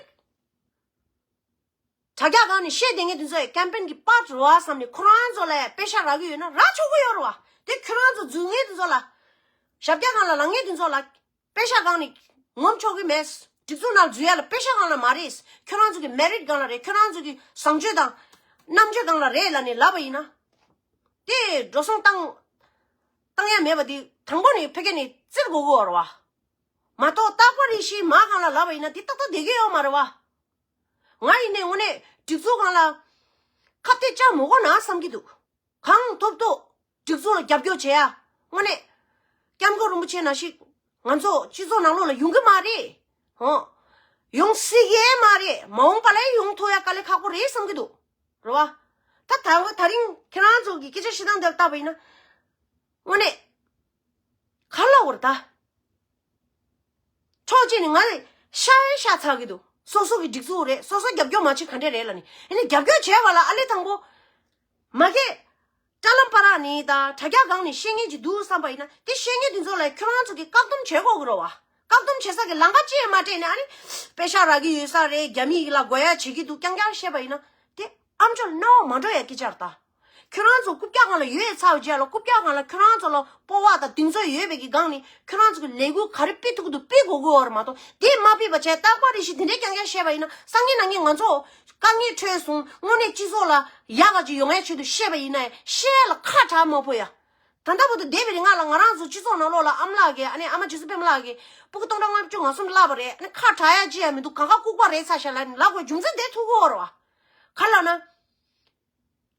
དྲ་རྒྱ་སྒང་ནས་བཤད་བསྡད་མཁན་དེ་ཚོ་ཡི་ཀེམ་པེན་གི་པར་རེད་བ་བསམ་ནས་ཁོ་རང་ཚོ་ལ་པེ་ཤག་རག་གི་ཡོད་ན་རག་ཆོག་གི་ཡོད་རེད་བ། དེ་ཁྱོད་རང་ཚོ་འཛུལ་མཁན་དེ་ཚོ་ལ། ཞབས་བཀྱག་སྒང་ལ་ལངས་མཁན་དེ་ཚོ་ལ་པེ་ཤག་སྒང་ནས་ངོམ་ཆོག་གི་མེད། སྒྲིག་འཛུགས་ནང་འཛུལ་ཡ་ལ་པེ་ཤག་སྒང་ལ་མ་རེད། ཁྱོད་རང་ཚོ་གི་མེ་རིཊ་སྒང་ལ་རེད། ཁྱོད་རང་ཚོ་གི་བཟང་སྤྱོད་དང་རྣམ་དཔྱོད་སྒང་ལ་རེད་ལབ་ནས་ལབ་པ་ཡིན་ན། དེ་འགྲོ་སོང་བཏང་བཏང་ཡ་མེད་པ་དེ་དང་པོ་ནས་ཕ་གི་ནས་བཙིར་དགོས་ཀྱི་ཡོད་རེད་བ། མ་གཏོགས་རྟག་པར་རེ་ཞིག་མ་སྒང་ལ་ལབ་པ་ཡིན་ན་དེ་ཏག་ཏག་བསྡད་ཀྱི་ཡོད་མ་རེད་བ། ང་ཡིན་ནའི་དངོས་གནས་སྒྲིག་འཛུགས་སྒང་ལ་ཁ་གཏད་བཅག་མི་དགོས་ན་བསམ་གྱི་འདུག་གང་ཐུབ་ཐུབ་སྒྲིག་འཛུགས་ལ་རྒྱབ་སྐྱོར་བྱེད་ཡ། དངོས་གནས་སྐྱབས་མགོན་རིན་པོ་ཆེ་ནང་བཞིན་ང་ཚོ་སྤྱི་ཚོགས་ནང་ལོགས་ལ་ཡོང་གི་མ་རེད། ཧོ། ཡོང་སྲིད་ཀྱི་མ་རེད། མ་འོངས་པ་ལ་ཡོང་ཐུབ་ཡ་དཀའ་ལས་ཁག་པོ་རེད་བསམ་གྱི་འདུག་རེད་བ། ད་ད་ད་རིང་ཁྱེད་རང་ཚོ་གི་སྐད་ཆ་བཤད་སྟངས་དེར་བལྟས་པ་ཡིན་ན། དངོས་གནས། ག་ལ་བར་ད། ཕྱོགས་གཅིག་ནས་ང་ཤ་ཡང་ཤ་ཚ་གི་འདུག་སོ་སོ་གི་སྒྲིག་འཛུགས་རེད། སོ་སོ་རྒྱབ་སྐྱོར་མ་བྱེད་ག་འདྲ་རེད་ལབ་ནས། ཡིན་ནའི་རྒྱབ་སྐྱོར་བྱས་པ་ལ་ཨ་ལེ་དང་པོ། མ་གི། དྲ་ལམ་བར་ནས་དང་དྲ་རྒྱ་སྒང་ནས་བཤད་མཁན་ཅིག་འདུག་བསམ་པ་ཡིན་ན། དེ་བཤད་མཁན་དེ་ཚོ་ལ་ཁྱོད་རང་ཚོ་གིས་བཀག་སྡོམ་བྱེད་དགོས་ཀྱི་རེད་བ། བཀག་སྡོམ་བྱེད་ས་གི་ལམ་ཁ་ཅི་ཡང་མ་སྤྲད་ནས། ཨ་ནི། པེ་ཤག་རག་གི་ཡོད་ས་རེད། རྒྱ་མི་ཡིན་ལ་དགོས་ཡ་བྱེད་ཀྱི་འདུག་རྐྱང་རྐྱང་བཤད་པ་ཡིན་ན། དེ་ཨམ་ཅོག་རྣ་བར་མ་འགྲོ་ཡ་སྐད་ཆ་རེད་ད། ཁྱོད་རང་ཚོ་རྐུབ་བཀྱག་སྒང་ལ་ཡོད་ཚར་བའི་རྗེས་ལ། རྐུབ་བཀྱག་སྒང་ལ་ཁྱོད་རང་ཚོ་ལ་སྤོབས་པ་དང་གདེང་ཚོད་ཡོད་པའི་གི་སྒང་ནས་ཁྱོད་རང་ཚོ་གི་ལས་འགུལ་ག་རེ་སྤེལ་ཐུབ་ཀྱི་འདུག་སྤེལ་དགོས་ཀྱི་ཡོད་རེད་མ་གཏོགས། དེ་མ་སྤེལ་བ་བྱས། རྟག་པར་རེ་ཞིག་དེ་འདྲའི་རྐྱང་རྐྱང་བཤད་པ་ཡིན་ན། སང་ཉིན་གནངས་ཉིན་ང་ཚོ་དཀའ་ངལ་འཕྲད་སོང་། དངོས་གནས་སྤྱི་ཚོགས་ལ་ཡག་ག་ཅིག་ཡོང་ཡའི་ཆེད་དུ་བཤད་པ་ཡིན་ན་ཡང་། བཤད་ལ་ཁ་གྲག་མ་ཕོད་ཡ། ད་ལྟ་བར་དུ་འདས་པའི་རིང་ལ་ང་རང་ཚོ་སྤྱི་ཚོགས་ནང་ལོགས་ལ་ཨ་མ་ལགས་ཀྱིས། ཨ་ནི་ཨ་མ་རྗེ་བཙུན་པད་མ་ལགས་ཀྱིས་སྤུ་གུ་སྟོང་ཕྲག་ལྔ་བཅུ་ང་གསུམ་བརླགས་པ་རེད། ཨ་ནི་ཁ་གྲག་ཡ་ཅི་ཡང་མི་འདུག་གང་ག་ལྐུགས་པ་རེད་ཚ་ཤ་ལབ་ནས་ལབ་དགོས་རྒྱུ་མཚན་དེ་ཐུག་གི་ཡོད་རེད་བ། ག་ལབ་ན།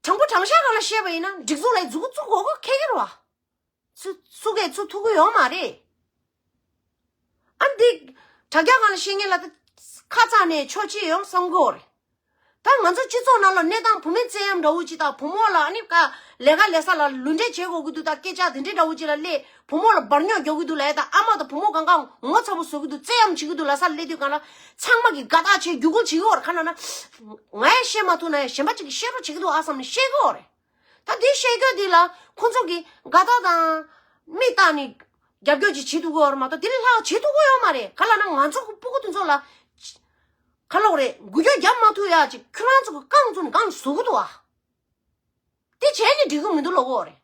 དྲང་པོ་དྲང་བཞག་སྒང་ལ་བཤད་པ་ཡིན་ན། སྒྲིག་འཛུགས་ལ་མཛུབ་གུ་བཙུགས་དགོས་ཀྱི་ཁེལ་གྱི་རེད་བ། ཚུ་ཚུགས་ཀྱི་ཚུགས་ཐུབ་ཀྱི་ཡོད་མ་རེད། ཨ་འདི། དྲ་རྒྱ་སྒང་ལ་བཤད་མཁན་ལ་ད་ཁ་ཚ་ནས་ཆོག་ཅི་ཡོང་བསམ་གྱི་ཡོད་རེད། ད་ང་ཚོ་སྤྱི་ཚོགས་ནང་ལ་གནས་སྟངས། བུད་མེད་བཙན་གཡེམ་འདྲ་བོ་ཅིག་དང་། བུ་མོ་ལ་ཨ་ནི་ཀ་ལས་ཀ་ལས་ས་ལ་ལུས་འབྲེལ་བྱེད་དགོས་ཀྱི་འདུག་ད་སྐད་ཆ་དེ་འདྲའི་འདྲ་བོ་ཅིག་ལ་སླེབས། བུ་མོ་ལ་བར་སྙོག་རྒྱག་གི་འདུག་ལབ་ཡ་དང་། ཨ་མ་དང་བུ་མོ་གང་ག་ངོ་ཚ་པོ་བཟོ་གི་འདུག་བཙན་གཡེམ་བྱེད་ཀྱི་འདུག་ལབ་ས་སླེབས་དུས་སྒང་ལ། ཚང་མ་གིས་དགའ་ཐག་བྱས་རྒྱུག་ཁུལ་བྱེད་ཀྱི་ཡོད་རེད། ག་ལབ་ན། ང་ཡང་བཤད་མ་ཐུབ་ན་ཡང་གཞན་པ་ཅིག་གིས་བཤད་རོགས་བྱེད་ཀྱི་འདུག་ཨ་བསམ་ནས་བཤད་ཀྱི་ཡོད་རེད། ད་འདི་བཤད་རྒྱུ་འདི་ལ་ཁོང་ཚོ་གིས་དགའ་ཐག་དང་མིག་བལྟས་ནས་རྒྱབ་སྐྱོར་ཅིག་བྱེད་ཐུབ་ཀྱི་ཡོད་རེད་མ་གཏོགས་དེ་ལས་ལྷག་བྱེད་ཐུབ་ཀྱི་ཡོད་མ་རེད། ག་ལབ་ན། ང་ཚོ་གི་སྤུ་གུ་དེ་ཚོ་ལ་ག་ལབ་དགོས་རེད། འགུལ་སྐྱོད་རྒྱབ་མ་ཐུབ་ཡ་ཅིག་ཁྱོད་རང་ཚོ་གིས་རྐང་བཙུགས་ནས་སྒང་ལ་བཟོ་གི་འདུག་ཨ། དེ་བྱས་ནས་འགྲིག་གི་མི་འདུག་ལབ་ཀྱི་ཡོད་རེད།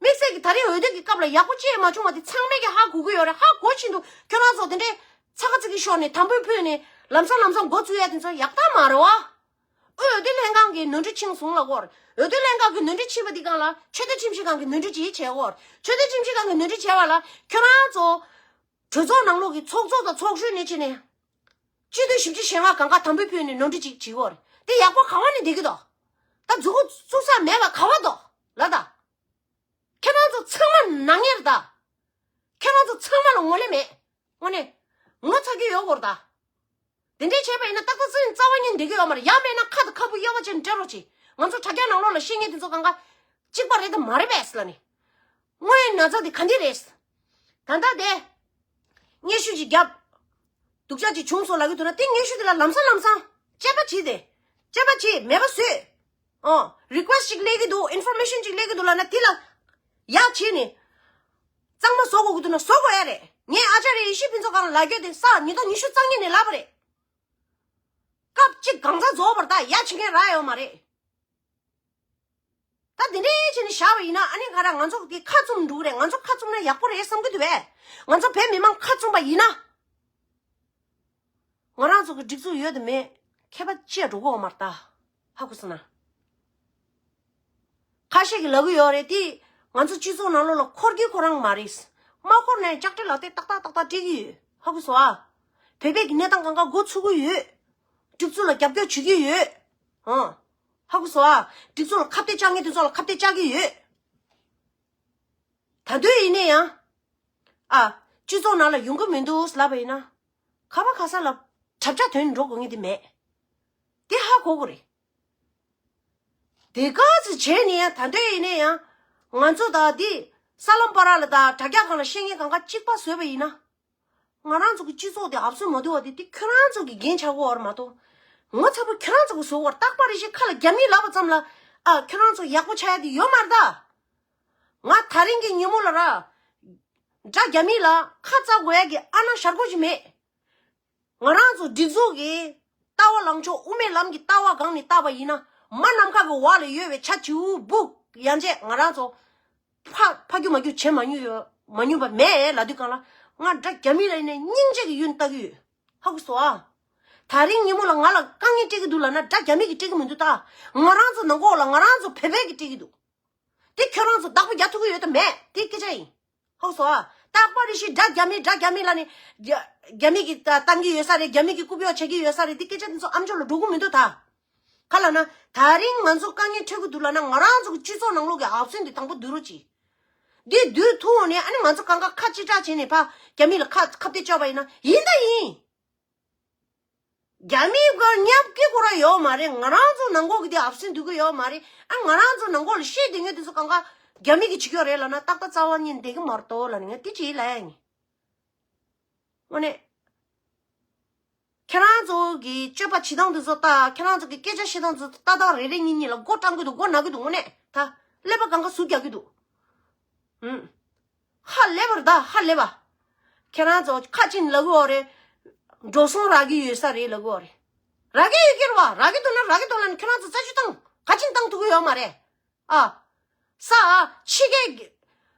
དམིགས་བསལ་གྱི་ད་རེས་འོས་བསྡུ་གི་སྐབས་ལ་ཡག་པོ་ཅི་ཡང་མ་བྱུང་བ་དེ་ཚང་མས་ཀྱང་ཧ་གོ་གི་ཡོད་རེད། ཧ་གོ་བཞིན་དུ་ཁྱོད་རང་ཚོ་དེ་འདྲའི་ཚ་ཁ་ཚིག་གི་ཤོར་ནས་དམ་འབུལ་ཕུལ་ནས་ལམ་སང་ལམ་སང་འགོ་བཙུགས་ཡ་དེ་ཚོ་ཡག་རྟགས་མ་རེད་བ། འོས་བསྡུ་ལྷན་ཁང་གིས་ནོར་འཁྲུལ་ཕྱིན་སོང་ལབ་ཀྱི་ཡོད་རེད། འོས་བསྡུ་ལྷན་ཁང་གིས་ནོར་འཁྲུལ་ཕྱིན་པ་དེ་སྒང་ལ་ཆོས་དོན་ཁྲིམས་ཞིབ་ཁང་གིས་ནོར་འཁྲུལ་ཅིག་བྱས་ཀྱི་ཡོད་རེད། ཆོས་དོན་ཁྲིམས་ཞིབ་ཁང་གིས་ནོར་འཁྲུལ་བྱས་པ་ལ་ཁྱོད་རང་ཚོ་གྲོས་ཚོགས་ནང་ལོགས་ཀྱི་ཚོགས་གཙོ་དང་ཚོགས་གཞོན་ནས་བྱས་ནས་སྤྱི་འཐུས་ཞིབ་ཕྱི་གཞན་ལ་གང་ག་དམ་འབུལ་ཕུལ་ནས་ནོར་འཁྲུལ་ཅིག་བྱེད་ཀྱི་ཡོད་རེད། དེ་ཡག་པོ་ག་བ་ནས་བསྡད་ཀྱི་འདུག་ད་མཛུབ་གུ་བཙུགས་ས་མེད་པ་ག་བ་འདུག་ལབ་ད། ཁྱེད་རང་ཚོ་ཚང་མ་ནག་ཉེས་རེད་ད། ཁྱེད་རང་ཚོ་ཚང་མ་ལ་ངོ་ལེན་མེད། དངོས་གནས། ངོ་ཚ་གི་ཡོད་སྐོར་ད། དེ་འདྲས་བྱས་པ་ཡིན་ན་ཏག་ཏག་ཙི་རྩ་བ་ཉིད་འདི་གི་ཡོད་མ་རེད། ཡང་མེད་ན་ཁ་དང་ཁ་སྤུ་གཡས་པ་བྱས་ནས་སྤྲད་རོགས་གྱིས། ང་ཚོ་དྲ་རྒྱ་ནང་ལོགས་ལ་བཤད་མཁན་དེ་ཚོ་གང་ག་གཅིག་པ་རེད་དམ་མ་རེད་པས་ལབ་ནས། དངོས་ཡོད་ན་ཚ་དེ་ག་འདི་རེད། ད་ལྟ་དེ། སྙན་ཞུ་ཅིག་བརྒྱབ། སྡུག་ཅག་ཅིག་བྱུང་སོང་ལབ་ཀྱི་འདུག་ན། དེ་སྙན་ཞུ་དེ་ལ་ལམ་སང་ལམ་སང་དཔྱད་པ་བྱེད་དེ། དཔྱད་པ་བྱེད་མེད་པ་བཟོས། ཨོ། རི་ཀུ་ཨེ་སི་ཅིག་སླེབས་ཀྱི་འདུག་ཨིན་ཕོར་མེ་ཤན་ཅིག་སླེབས་ཀྱི་འདུག་ལབ་ན། དེ་ལ་ཡ་བྱས་ནས་གཙང་མ་བཟོ་དགོས་ཀྱི་འདུག་ན་བཟོ་དགོས་ཡ་རེད། ངས་ཨ་ཅཱརྱ་ཡེ་ཤེས་ཕུན་ཚོགས་སྒང་ལ་ལབ་རྒྱུ་དེ་ས་ཉིས་སྟོང་ཉི་ཤུ་རྩ་གཉིས་ནས་ལབ་པ་རེད། སྐབས་གཅིག་གང་ཚ་རྫོགས་པར་ད་ཡ་བྱེད་མཁན་རག་ཡོད་མ་རེད། ད་དེ་འདྲའི་བྱས་ནས་བཞག་པ་ཡིན་ན། ཨ་ནི་ག་རེ། ང་ཚོ་གི་ཁ་བཙུམ་འགྲོ་གི་རེད། ང་ཚོ་ཁ་བཙུམ་ན་ཡག་པོ་རེད་བསམ་གྱི་འདུག་པས། ང་ཚོ་བོད་མི་མང་ཁ་བཙུམ་པ་ཡིན་ན། ང་རང་ཚོ་གི་སྒྲིག་འཛུགས་ཡོད་དམ་མེད་ཁྱད་པར་ཅི་ཡང་འགྲོ་གི་ཡོད་མ་རེད་ད། ཧ་གོ་སོང་ན། ཁ་ཤས་ཀྱིས་ལབ་ཀྱི་ཡོད་རེད་དེ། ང་ཚོ་སྤྱི་ཚོགས་ནང་ལོགས་ལ་འཁོར་གྱི་ཁོ་རང་མ་རེད། མ་འཁོར་ན་ཡང་ལྕགས་སྤྲེལ་ལག་དེབ་ཏག་ཏག་ཏག་ཏག་སྤྲད་ཀྱི་ཡོད། ཧ་གོ་སོང་ཨ། བོད་པའི་གི་གནས་སྟངས་གང་ག་འགོ་ཚུགས་ཀྱི་ཡོད། སྒྲིག་འཛུགས་ལ་རྒྱབ་སྐྱོར་བྱེད་ཀྱི་ཡོད། ཨང་། ཧ་གོ་སོང་ཨ། སྒྲིག་འཛུགས་ལ་ཁ་གཏད་བཅག་མཁན་དེ་ཚོ་ལ་ཁ་གཏད་བཅག་གི་ཡོད། ད་དུང་ཡིན་ན་ཡང་། ཨ། སྤྱི་ཚོགས་ནང་ལ་ཡོང་གི་མི་འདུག་ལབ་པ་ཡིན་ན། ཁ་པ་ཁ་ས་ལ་གྲབས་ཆ་དོན་འགྲོ་དགོས་ངེས་དེ་མེད། དེ་ཧ་གོ་དགོས་རེད། དེ་ག་ཚོད་བྱས་ནས་ཡང་ད་ལྟ་ཡིན་ནའི་ཡང་ང་ཚོ་ད་འདི་ས་ལམ་བར་ལ་ད་དྲ་རྒྱ་སྒང་ལ་བཤད་མཁན་གང་ག་གཅིག་པ་བཟོས་པ་ཡིན་ན། ང་རང་ཚོ་གི་སྤྱི་ཚོགས་དེ་ཨབ་སུ་མ་བསྡུ་བ་དེ་དེ་ཁྱོད་རང་ཚོ་གི་འགན་ཆགས་ཀྱི་ཡོད་རེད་མ་གཏོགས། ངོ་ཚ་པོ་ཁྱོད་རང་ཚོ་གི་བཟོ་བར་རྟག་པ་རེ་ཞིག་ཁ་ལ་རྒྱ་མི་ལབ་པ་ཙམ་ལ་ཨ་ཁྱོད་རང་ཚོ་ཡག་པོ་ཆགས་ཡ་དེ་ཡོད་མ་རེད་ད། ང་ད་རིང་གི་ཉིན་མོ་ལ་ར། དགྲ་རྒྱ་མི་ལ་ཁ་བཙག་དགོས་ཡ་གི་ཨ་ན་ཞར་གོ་ཞིག་མེད། ང་རང་ཚོ་སྒྲིག་འཛུགས་ཀྱི་ལྟ་བ་ལངས་ཕྱོགས་དབུ་མའི་ལམ་གྱི་ལྟ་བ་སྒང་ནས་བལྟས་པ་ཡིན་ན་མ་ནམ་མཁའ་གི་འོག་ལ་ཡོད་པའི་ཆ་བྱིའུ་སྦུག་ཡན་ཆད་ང་རང་ཚོ་ཕ་ཕ་རྒྱུ་མ་རྒྱུ་བྱེད་མ་མྱོང་ཡོད་མ་མྱོང་པ་མེད་ལབ་དུས་སྒང་ལ་ང་དགྲ་རྒྱ་མི་ལ་ཡིན་ནའི་སྙིང་རྗེ་གི་ཡུན་ལྟ་གི་ཡོད། ཧ་གོ་སོང་ཨ། ད་རིང་ཉིན་མོ་ལ་ང་ལ་དཀའ་ངལ་སྤྲད་ཀྱི་འདུག་ལབ་ན་དགྲ་རྒྱ་མི་གིས་སྤྲད་ཀྱི་མི་འདུག་ད། ང་རང་ཚོ་ནང་ལོགས་ལ་ང་རང་ཚོ་བོད་པས་གིས་སྤྲད་ཀྱི་འདུག་དེ་ཁྱོད་རང་ཚོ་བདག་པོ་རྒྱག་ཐུབ་ཀྱི་ཡོད་དམ་མེད་དེ་སྐད་ཆ་ཡིན། ཧ་གོ་སོང་ཨ། རྟག་པ་རེ་ཞིག་དགྲ་རྒྱ་མི་དགྲ་རྒྱ་མི་ལབ་ནས་རྒྱ་རྒྱ་མི་གིས་ད་བཏང་གི་ཡོད་ས་རེད། རྒྱ་མི་གིས་རྐུབ་གཡོག་བྱེད་ཀྱི་ཡོད་ས་རེད། དེ་སྐད་ཆ་དེ་ཚོ་ཨམ་ཅོག་ལ་འགྲོ་གི་མི་འདུག་ད། ག་ལབ་ན་ད་རིང་ང་ཚོ་དཀའ་ངལ་འཕྲད་ཀྱི་འདུག་ལབ་ན་ང་རང་ཚོ་གི་སྤྱི་ཚོགས་ནང་ལོགས་ཀྱི་ཨབ་སེན་དེ་དང་པོ་བསྡུ་རོགས་གྱིས། འདི་བསྡུ་ཐུབ་འོང་ནས་ཨ་ནི་ང་ཚོ་གང་ག་ཁ་གཅིག་གྲགས་བྱས་ནས་ཕ་རྒྱ་མི་ལ་ཁ་ཁ་གཏད་གཅོག་པ་ཡིན་ན་ཡིན་ད་ཡིན། རྒྱ་མིའི་སྒོར་ཉབ་ཀི་ཁོ་ར་ཡོད་མ་རེད། ང་རང་ཚོ་ནང་ལོགས་ཀྱི་དེ་ཨབ་སེན་འདུག་གི་ཡོད་མ་རེད། ཨ་ང་རང་ཚོ་ནང་ལོགས་ལ་བཤད་དེ་ངས་དེ་ཚོ་གང་ག་རྒྱ་མི་གིས་བྱེད་ཀྱི་ཡོད་རེད་ལབ་ན་ཏག་ཏག་རྩ་བ་ཉིད་བསྡད་ཀྱི་མ་རེད་དོ་ལབ་ནས་ངས་དེ་ཅིག་ལབ་ཡ་ཡིན། དངོས་གནས། ཁྱེད་རང་ཚོ་གི་སྤྱོད་པ་བྱེད་སྟངས་དེ་ཚོ་ལྟ། ཁྱེད་རང་ཚོ་གི་སྐད་ཆ་བཤད་སྟངས་དེ་ཚོ་ལྟ་སྟངས་རེ་རེ་གཉིས་གཉིས་ལ་མགོ་སྐྲང་གི་འདུག་མགོ་ན་གི་འདུག་དངོས་གནས་ད་ཀླད་པ་གང་ག་ཟུག་རྒྱག་གི་འདུག་ཧུམ། ཧ་ལས་པ་རེད་ད་ཧ་ལས་པ། ཁྱེད་རང་ཚོ་ཁ་ཅིག་ལབ་གི་ཡོད་རེད། འགྲོ་སོང་རག་གི་ཡོད་ས་རེད་ལབ་གི་ཡོད་རེད། རག་གི་ཡོད་ཀྱི་རེད་བ། རག་གི་འདུག་ན་རག་གི་འདུག་ལབ་ནས་ཁྱེད་རང་ཚོ་རྩད་གཅོད་བཏང་ག་ཅིག་བཏང་ཐུབ་ཀྱི་ཡོད་མ་རེད། ཨ། ས་ཨ། ཕྱི་རྒྱལ་གྱི་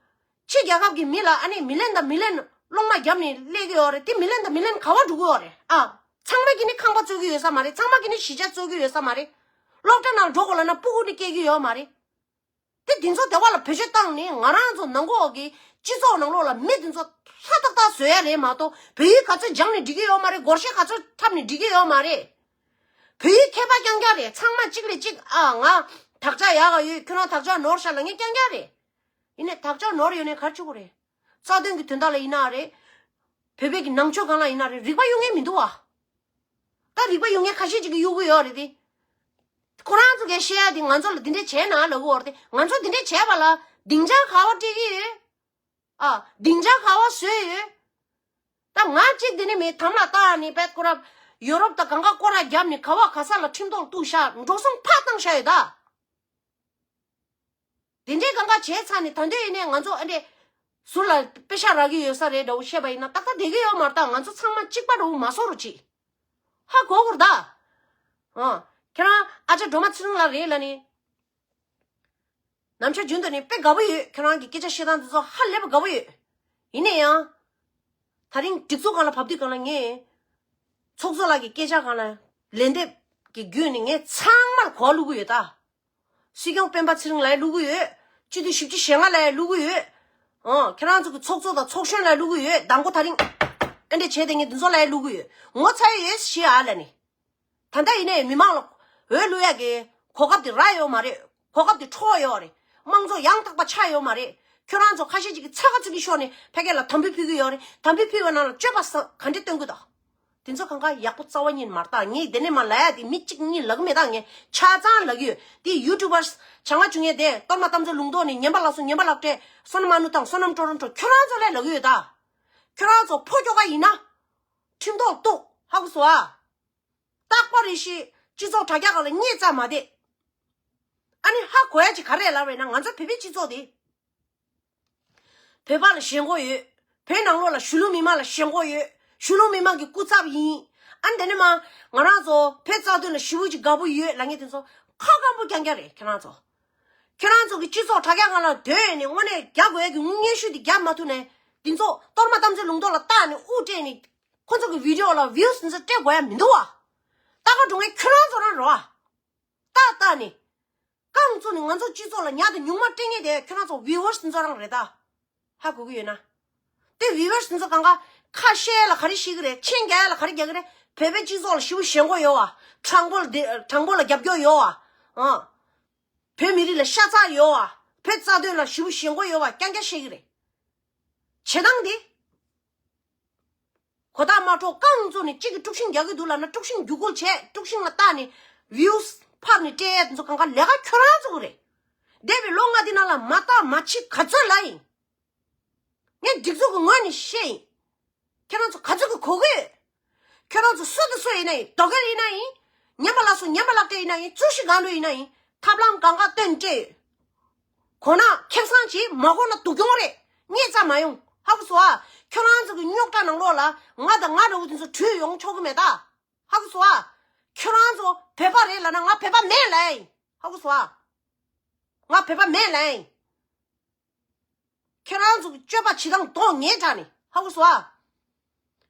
ཕྱི་རྒྱལ་ཁབ་ཀྱི་མི་ལ་ཨ་ནི་མི་ལན་དང་མི་ལན་སློང་མ་བརྒྱབ་ནས་སླེབས་ཀྱི་ཡོད་རེད། དེ་མི་ལན་དང་མི་ལན་ག་བ་འགྲོ་གི་ཡོད་རེད། ཨ། ཚང་མ་གིས་ནི་ཁང་པ་བཙུགས་ཀྱི་ཡོད་ས་མ་རེད། ཚང་མ་གིས་ནི་གཞིས་ཆགས་བཙུགས་ཀྱི་ཡོད་ས་མ་རེད། སློབ་གྲྭ་ནང་འགྲོ་དགོས་ལབ་ན་སྤུ་གུ་ནི་སྐྱེ་གི་ཡོད་མ་རེད། དེ་དེ་ཚོ་དེ་བ་ལ་བེད་སྤྱོད་བཏང་ནས་ང་རང་ཚོ་ནང་ལོགས་ཀྱི་སྤྱི་ཚོགས་ནང་ལོགས་ལ་མི་དེ་ཚོ་ལྷ་ཏག་ཏག་བཟོ་ཡ་རེད་མ་གཏོགས་བོད་ཡིག་ག་ཚོད་སྦྱངས་ནས་འགྲིག་གི་ཡོད་མ་རེད། སྒོར་གཞས་ག་ཚོད་འཁྲབ་ནས་འགྲིག་གི་ཡོད་མ་རེད། བོད་ཡིག་མཁས་པ་རྐྱང་རྐྱང་རེད། ཚང་མ་གཅིག་ལས་གཅིག་ཨ་ང་དག་ཆ་ཡག་ག་ཡོད། ཁྱོད་རང་དག་ཆ་ནོར་ཤག་ལབ་མཁན་རྐྱང་རྐྱང་རེད། ཡིན་ནའི་དག་ཆ་ནོར་ཡོད་ནའི་ག་རེ་བྱེད་དགོས་རེད། རྩ་དོན་གྱི་དོན་དག་ལ་ཡིན་ན་རེད། བོད་པའི་གི་ནང་ཆོས་སྒང་ལ་ཡིན་ན་རེད། རིག་པ་གཡུག་མཁན་མི་འདུག་བ། ད་རིག་པ་ཡོད་མཁན་ཁ་ཤས་ཅིག་གིས་གཡུག་གི་ཡོད་རེད་དེ། ཁོ་རང་ཚོ་གིས་བཤད་ཡ་དེ་ང་ཚོ་ལ་འདི་འདྲས་བྱས་ན་ལབ་གི་ཡོད་རེད་དེ། ང་ཚོ་འདི་འདྲས་བྱས་པ་ལ་སྡིངས་ཆ་ག་བ་སྤྲད་ཀྱི་ཡོད། ཨ། སྡིངས་ཆ་ག་བ་བཟོས་ཡོད། ད་ང་གཅིག་འདི་ནས་མེད་དམ་ལ་བཏགས་ནས་བེད་ཁོ་ར་ཡོ་རོབ་དང་གང་ག་སྐོར་ར་བརྒྱབ་ནས་ག་བ་ག་ས་ལ་ཁྲིམས་ཐོག་གཏུགས་ཤག་འགྲོ་སོང་ཕར་བཏང་ཤག་ཡོད་ད། དེ་འདྲའི་གང་ག་བྱས་ཚར་ནས་ད་འདོད་ཡིན་ནའི་ང་ཚོ་ཨ་འདྲས་ཟུར་ལ་པེ་ཤག་རག་གི་ཡོད་ས་རེད་འདྲ་བོ་བཤད་པ་ཡིན་ན་ཏག་ཏག་བསྡད་ཀྱི་ཡོད་མ་རེད་ད། ང་ཚོ་ཚང་མ་གཅིག་པ་འདྲ་བོ་མ་བཟོ་རོགས་གྱིས། ཧ་གོ་གོ་རེད་ད། ཨ། ཁྱེད་རང་ཨ་ཅག་སྒྲོལ་མ་ཚེ་རིང་ལགས་རེད་ལབ་ནས། ནམ་ཞར་རྒྱུན་དུ་ནས་དཔེ་དགའ་པོ་ཡོད། ཁྱེད་རང་གི་སྐད་ཆ་བཤད་སྟངས་དེ་ཚོ་ཧ་ལས་པ་དགའ་པོ་ཡོད། ཡིན་ན་ཡང་། ད་རིང་སྒྲིག་འཛུགས་སྒང་ལ་བབས་དུས་སྒང་ལ་ངས། ཚོགས་གཙོ་ལགས་ཀྱི་སྐད་ཆ་སྒང་ལ་ལན་འདེབས་ཀྱི་བརྒྱུད་ནས་ངས་ཚང་མར་གོ་བླུག་གི་ཡོད་ད། སྲིད་སྐྱོང་སྤེན་པ་ཚེ་རིང་ལགས་བླུག་གི་ཡོད། སྤྱི་འཐུས་བཞི་བཅུ་ཞེ་ལྔ་ལགས་བླུག་གི་ཡོད། ཨོ། ཁྱེད་རང་ཚོ་གི་ཚོགས་གཙོ་དང་ཚོགས་གཞོན་ལགས་བླུག་གི་ཡོད། མདང་དགོང་ད་རིང་། ཨེ་འདྲས་བྱས་ཏེ་ངས་འདི་ཚོ་ལགས་བླུག་གི་ཡོད། ངོ་ཚ་ཡི་ཡོད་ཞེས་ཨ་ལ་ནི། ད་ལྟ་ཡིན་ནའི་མི་མང་ལ་འོས་བླུག་ཡག་གི་གོ་སྐབས་དེ་རག་ཡོད་མ་རེད། གོ་སྐབས་དེ་འཕྲོག་ཡོད་རེད། དམངས་གཙོ་ཡང་དག་པ་ཆགས་ཡོད་མ་རེད། ཁྱོད་རང་ཚོ་ཁ་ཤས་ཅིག་གིས་ཚ་ག་ཚིག་གི་ཤོར་ནས་ཕ་གི་ལ་དམ་འབུལ་ཕུལ་གི་ཡོད་རེད། དམ་འབུལ་ཕུལ་བའི་ནང་ལ་སྤྱོད་པ་ས་ག་འདྲས་སྟོན་གི་འདུག་དེ་ཚོ་གང་ག་ཡག་པོ་རྩ་བ་ཉིད་མ་རེད་ད། ངས་དེ་ནས་མ་ལབ་ཡ་དེ་མི་གཅིག་གཉིས་ལབ་གི་མེད་ད། ངས་ཆ་ཚང་ལབ་གི་ཡོད། དེ་ཡུ་ཊུབ་པར་བྱ་ང་བྱུང་ངས་དེ་གཏོར་མ་གཏམ་ཚོ་ལུང་རྟོགས་ནས་ཉན་པ་ལགས་སོ། ཉན་པ་ལགས་བཀྲས། བསོད་ནམས་ཨ་ནུ་དང་བསོད་ནམས་ཀྲོ་རོན་ཀྲོ་ཁྱོད་རང་ཚོ་ལས་ལབ་གི་ཡོད་ད། ཁྱོད་རང་ཚོ་ཕོ་ཁྱོ་ག་ཡིན་ན། ཁྲིམས་ཐོག་གཏུགས། ཧ་གོ་སོང་ཨ། རྟག་པ་རེ་ཞིག་སྤྱི་ཚོགས་དྲ་རྒྱ་སྒང་ལ་བསྙད་བཙལ་མ་བསྡད། ཨ་ནི་ཧ་གོ་ཡ་ཅིག་ག་རེ་ལབ་པ་ཡིན་ན་ང་ཚོ་བོད་པའི་སྤྱི་ཚོགས་དེ། བོད་པ་ལ་ཞེན་ཁོག་ཡོད། བོད་ནང་ལོགས་ལ་གཞིས་ལུས་མི་མང་ལ་ཞེན་ཁོག་ཡོད། གཞིས་ལུས་མི་མང་གི་སྐུ་ཚབ་ཡིན། ཨ་ནི་དེ་ནས་མ་ང་རང་ཚོ་བོད་རྩ་དོན་ལ་ཞེ་པོ་ཅིག་དགའ་པོ་ཡོད་ལབ་མཁན་དེ་ཚོ་ཁ་སྐམ་པོ་རྐྱང་རྐྱང་རེད་ཁྱེད་རང་ཚོ། ཁྱེད་རང་ཚོ་གི་སྤྱི་ཚོགས་དྲ་རྒྱ་སྒང་ལ་སྡོད་ནས་དངོས་གནས་རྒྱག་དགོས་ཡ་གི་སྙན་ཞུ་དེ་རྒྱབ་མ་ཐུབ་ནས་དེ་ཚོ་གཏོར་མ་གཏམ་ཚོའི་ལུང་རྟོགས་ལ་བལྟས་ནས་དབུ་སྤྲད་ནས། ཁོ་ཚོ་གི་བི་ཌི་ཡོ་ལ་ཝིའུ་སི་འདི་ཚོ་སྤྲད་དགོས་ཡ་མི་འདུག་བ། ལྟ་ག་འགྲོ་མཁན་ཁྱོད་རང་ཚོ་རང་རེད་བ། ལྟ་ལྟ་ནི། རྐང་བཙུགས་ནས་ང་ཚོ་སྤྱི་ཚོགས་ལ་ཉག་དང་ཉུང་མ་སྤྲད་མཁན་དེ་ཁྱོད་རང་ཚོ་ཝིའུ་ཨར་སི་འདི་ཚོ་རང་རེད་ད། ཧ་གོ་གི་ཡོད་ན། དེ་ཝིའུ་ཨར་སི་འདི་ཚོ་གང་ག་ཁ་བཤད་ལ་ག་རེ་བཤད་གི་རེད། མཆན་རྒྱག་ཡ་ལ་ག་རེ་རྒྱག་གི་རེད། བོད་པའི་སྤྱི་ཚོགས་ལ་ཞེ་པོ་ཞེན་ཁོག་ཡོད་བ། དྲང་པོ་ལ་དེ་དྲང་པོ་ལ་རྒྱབ་སྐྱོར་ཡོད་བ། ཨང་། བོད་མི་རིགས་ལ་ཤ་ཚ་ཡོད་བ། བོད་རྩ་དོན་ལ་ཞེ་པོ་ཞེན་ཁོག་ཡོད་བ་རྐྱང་རྐྱང་བཤད་གི་རེད། བྱེད་སྟངས་དེ། གོ་བརྡ་མ་འཕྲོད་རྐང་བཙུགས་ནས་གཅིག་གིས་དཀྲུག་ཤིང་རྒྱག་གི་འདུག་ལབ་ན་དཀྲུག་ཤིང་རྒྱུག་ཁུལ་བྱས། དཀྲུག་ཤིང་ལ་བལྟས་ནས་ཝིའུ་སི་ ཕར་ནས་སྤྲད་ཡས་དེ་ཚོ་གང་ག་ལས་ཀ་ཁྱོད་རང་ཚོ་གི་རེད། འདས་པའི་ལོ་ལྔ་འདི་ནང་ལ་མ་བརྟག་མ་དཔྱད་ག་ཚོད་ལབ་ཡིན། ངས་སྒྲིག་འཛུགས་ཀྱི་ངོས་ནས་བཤད་ཡིན། ཁྱེད་རང་ཚོ་ག་ཚོད་ཀྱི་གོ་གི་ཡོད། ཁྱོད་རང་ཚོ་སུ་དང་སུ་ཡིན་ན་ཡིན། རྡོ་སྐལ་ཡིན་ན་ཡིན། ཉམས་པ་ལགས་སོ་ཉམས་པ་ལགས་བཀྲས་ཡིན་ན་ཡིན། ཙུ་ཤི་གང་ལུ་ཡིན་ན་ཡིན། ཐབས་ལམ་གང་ག་སྟོན་སྤྲད་ཡོད། གོ་ན་ཁེ་བཟང་གྱིས་མ་གོ་ན་སྡུག་གྱོང་རེད། རྙེད་རྩ་མ་ཡོང་། ཧ་གོ་སོང་ཨ། ཁྱོད་རང་ཚོ་གི་རྙོག་དྲ་ནང་ལོགས་ལ་ང་དང་ང་འདྲ་བོ་དེ་ཚོ་བྲོས་ཡོང་ཆོག་གི་མེད་ད། ཧ་གོ་སོང་ཨ། ཁྱོད་རང་ཚོ་བོད་པ་རེད་ལབ་ན་ང་བོད་པ་མེད་ལབ་ཡིན། ཧ་གོ་སོང་ཨ། ང་བོད་པ་མེད་ལབ་ཡིན། ཁྱེད་རང་ཚོ་གི་སྤྱོད་པ་བྱེད་སྟངས་དོན་ངན་དྲག་ནས། ཧ་གོ་སོང་ཨ།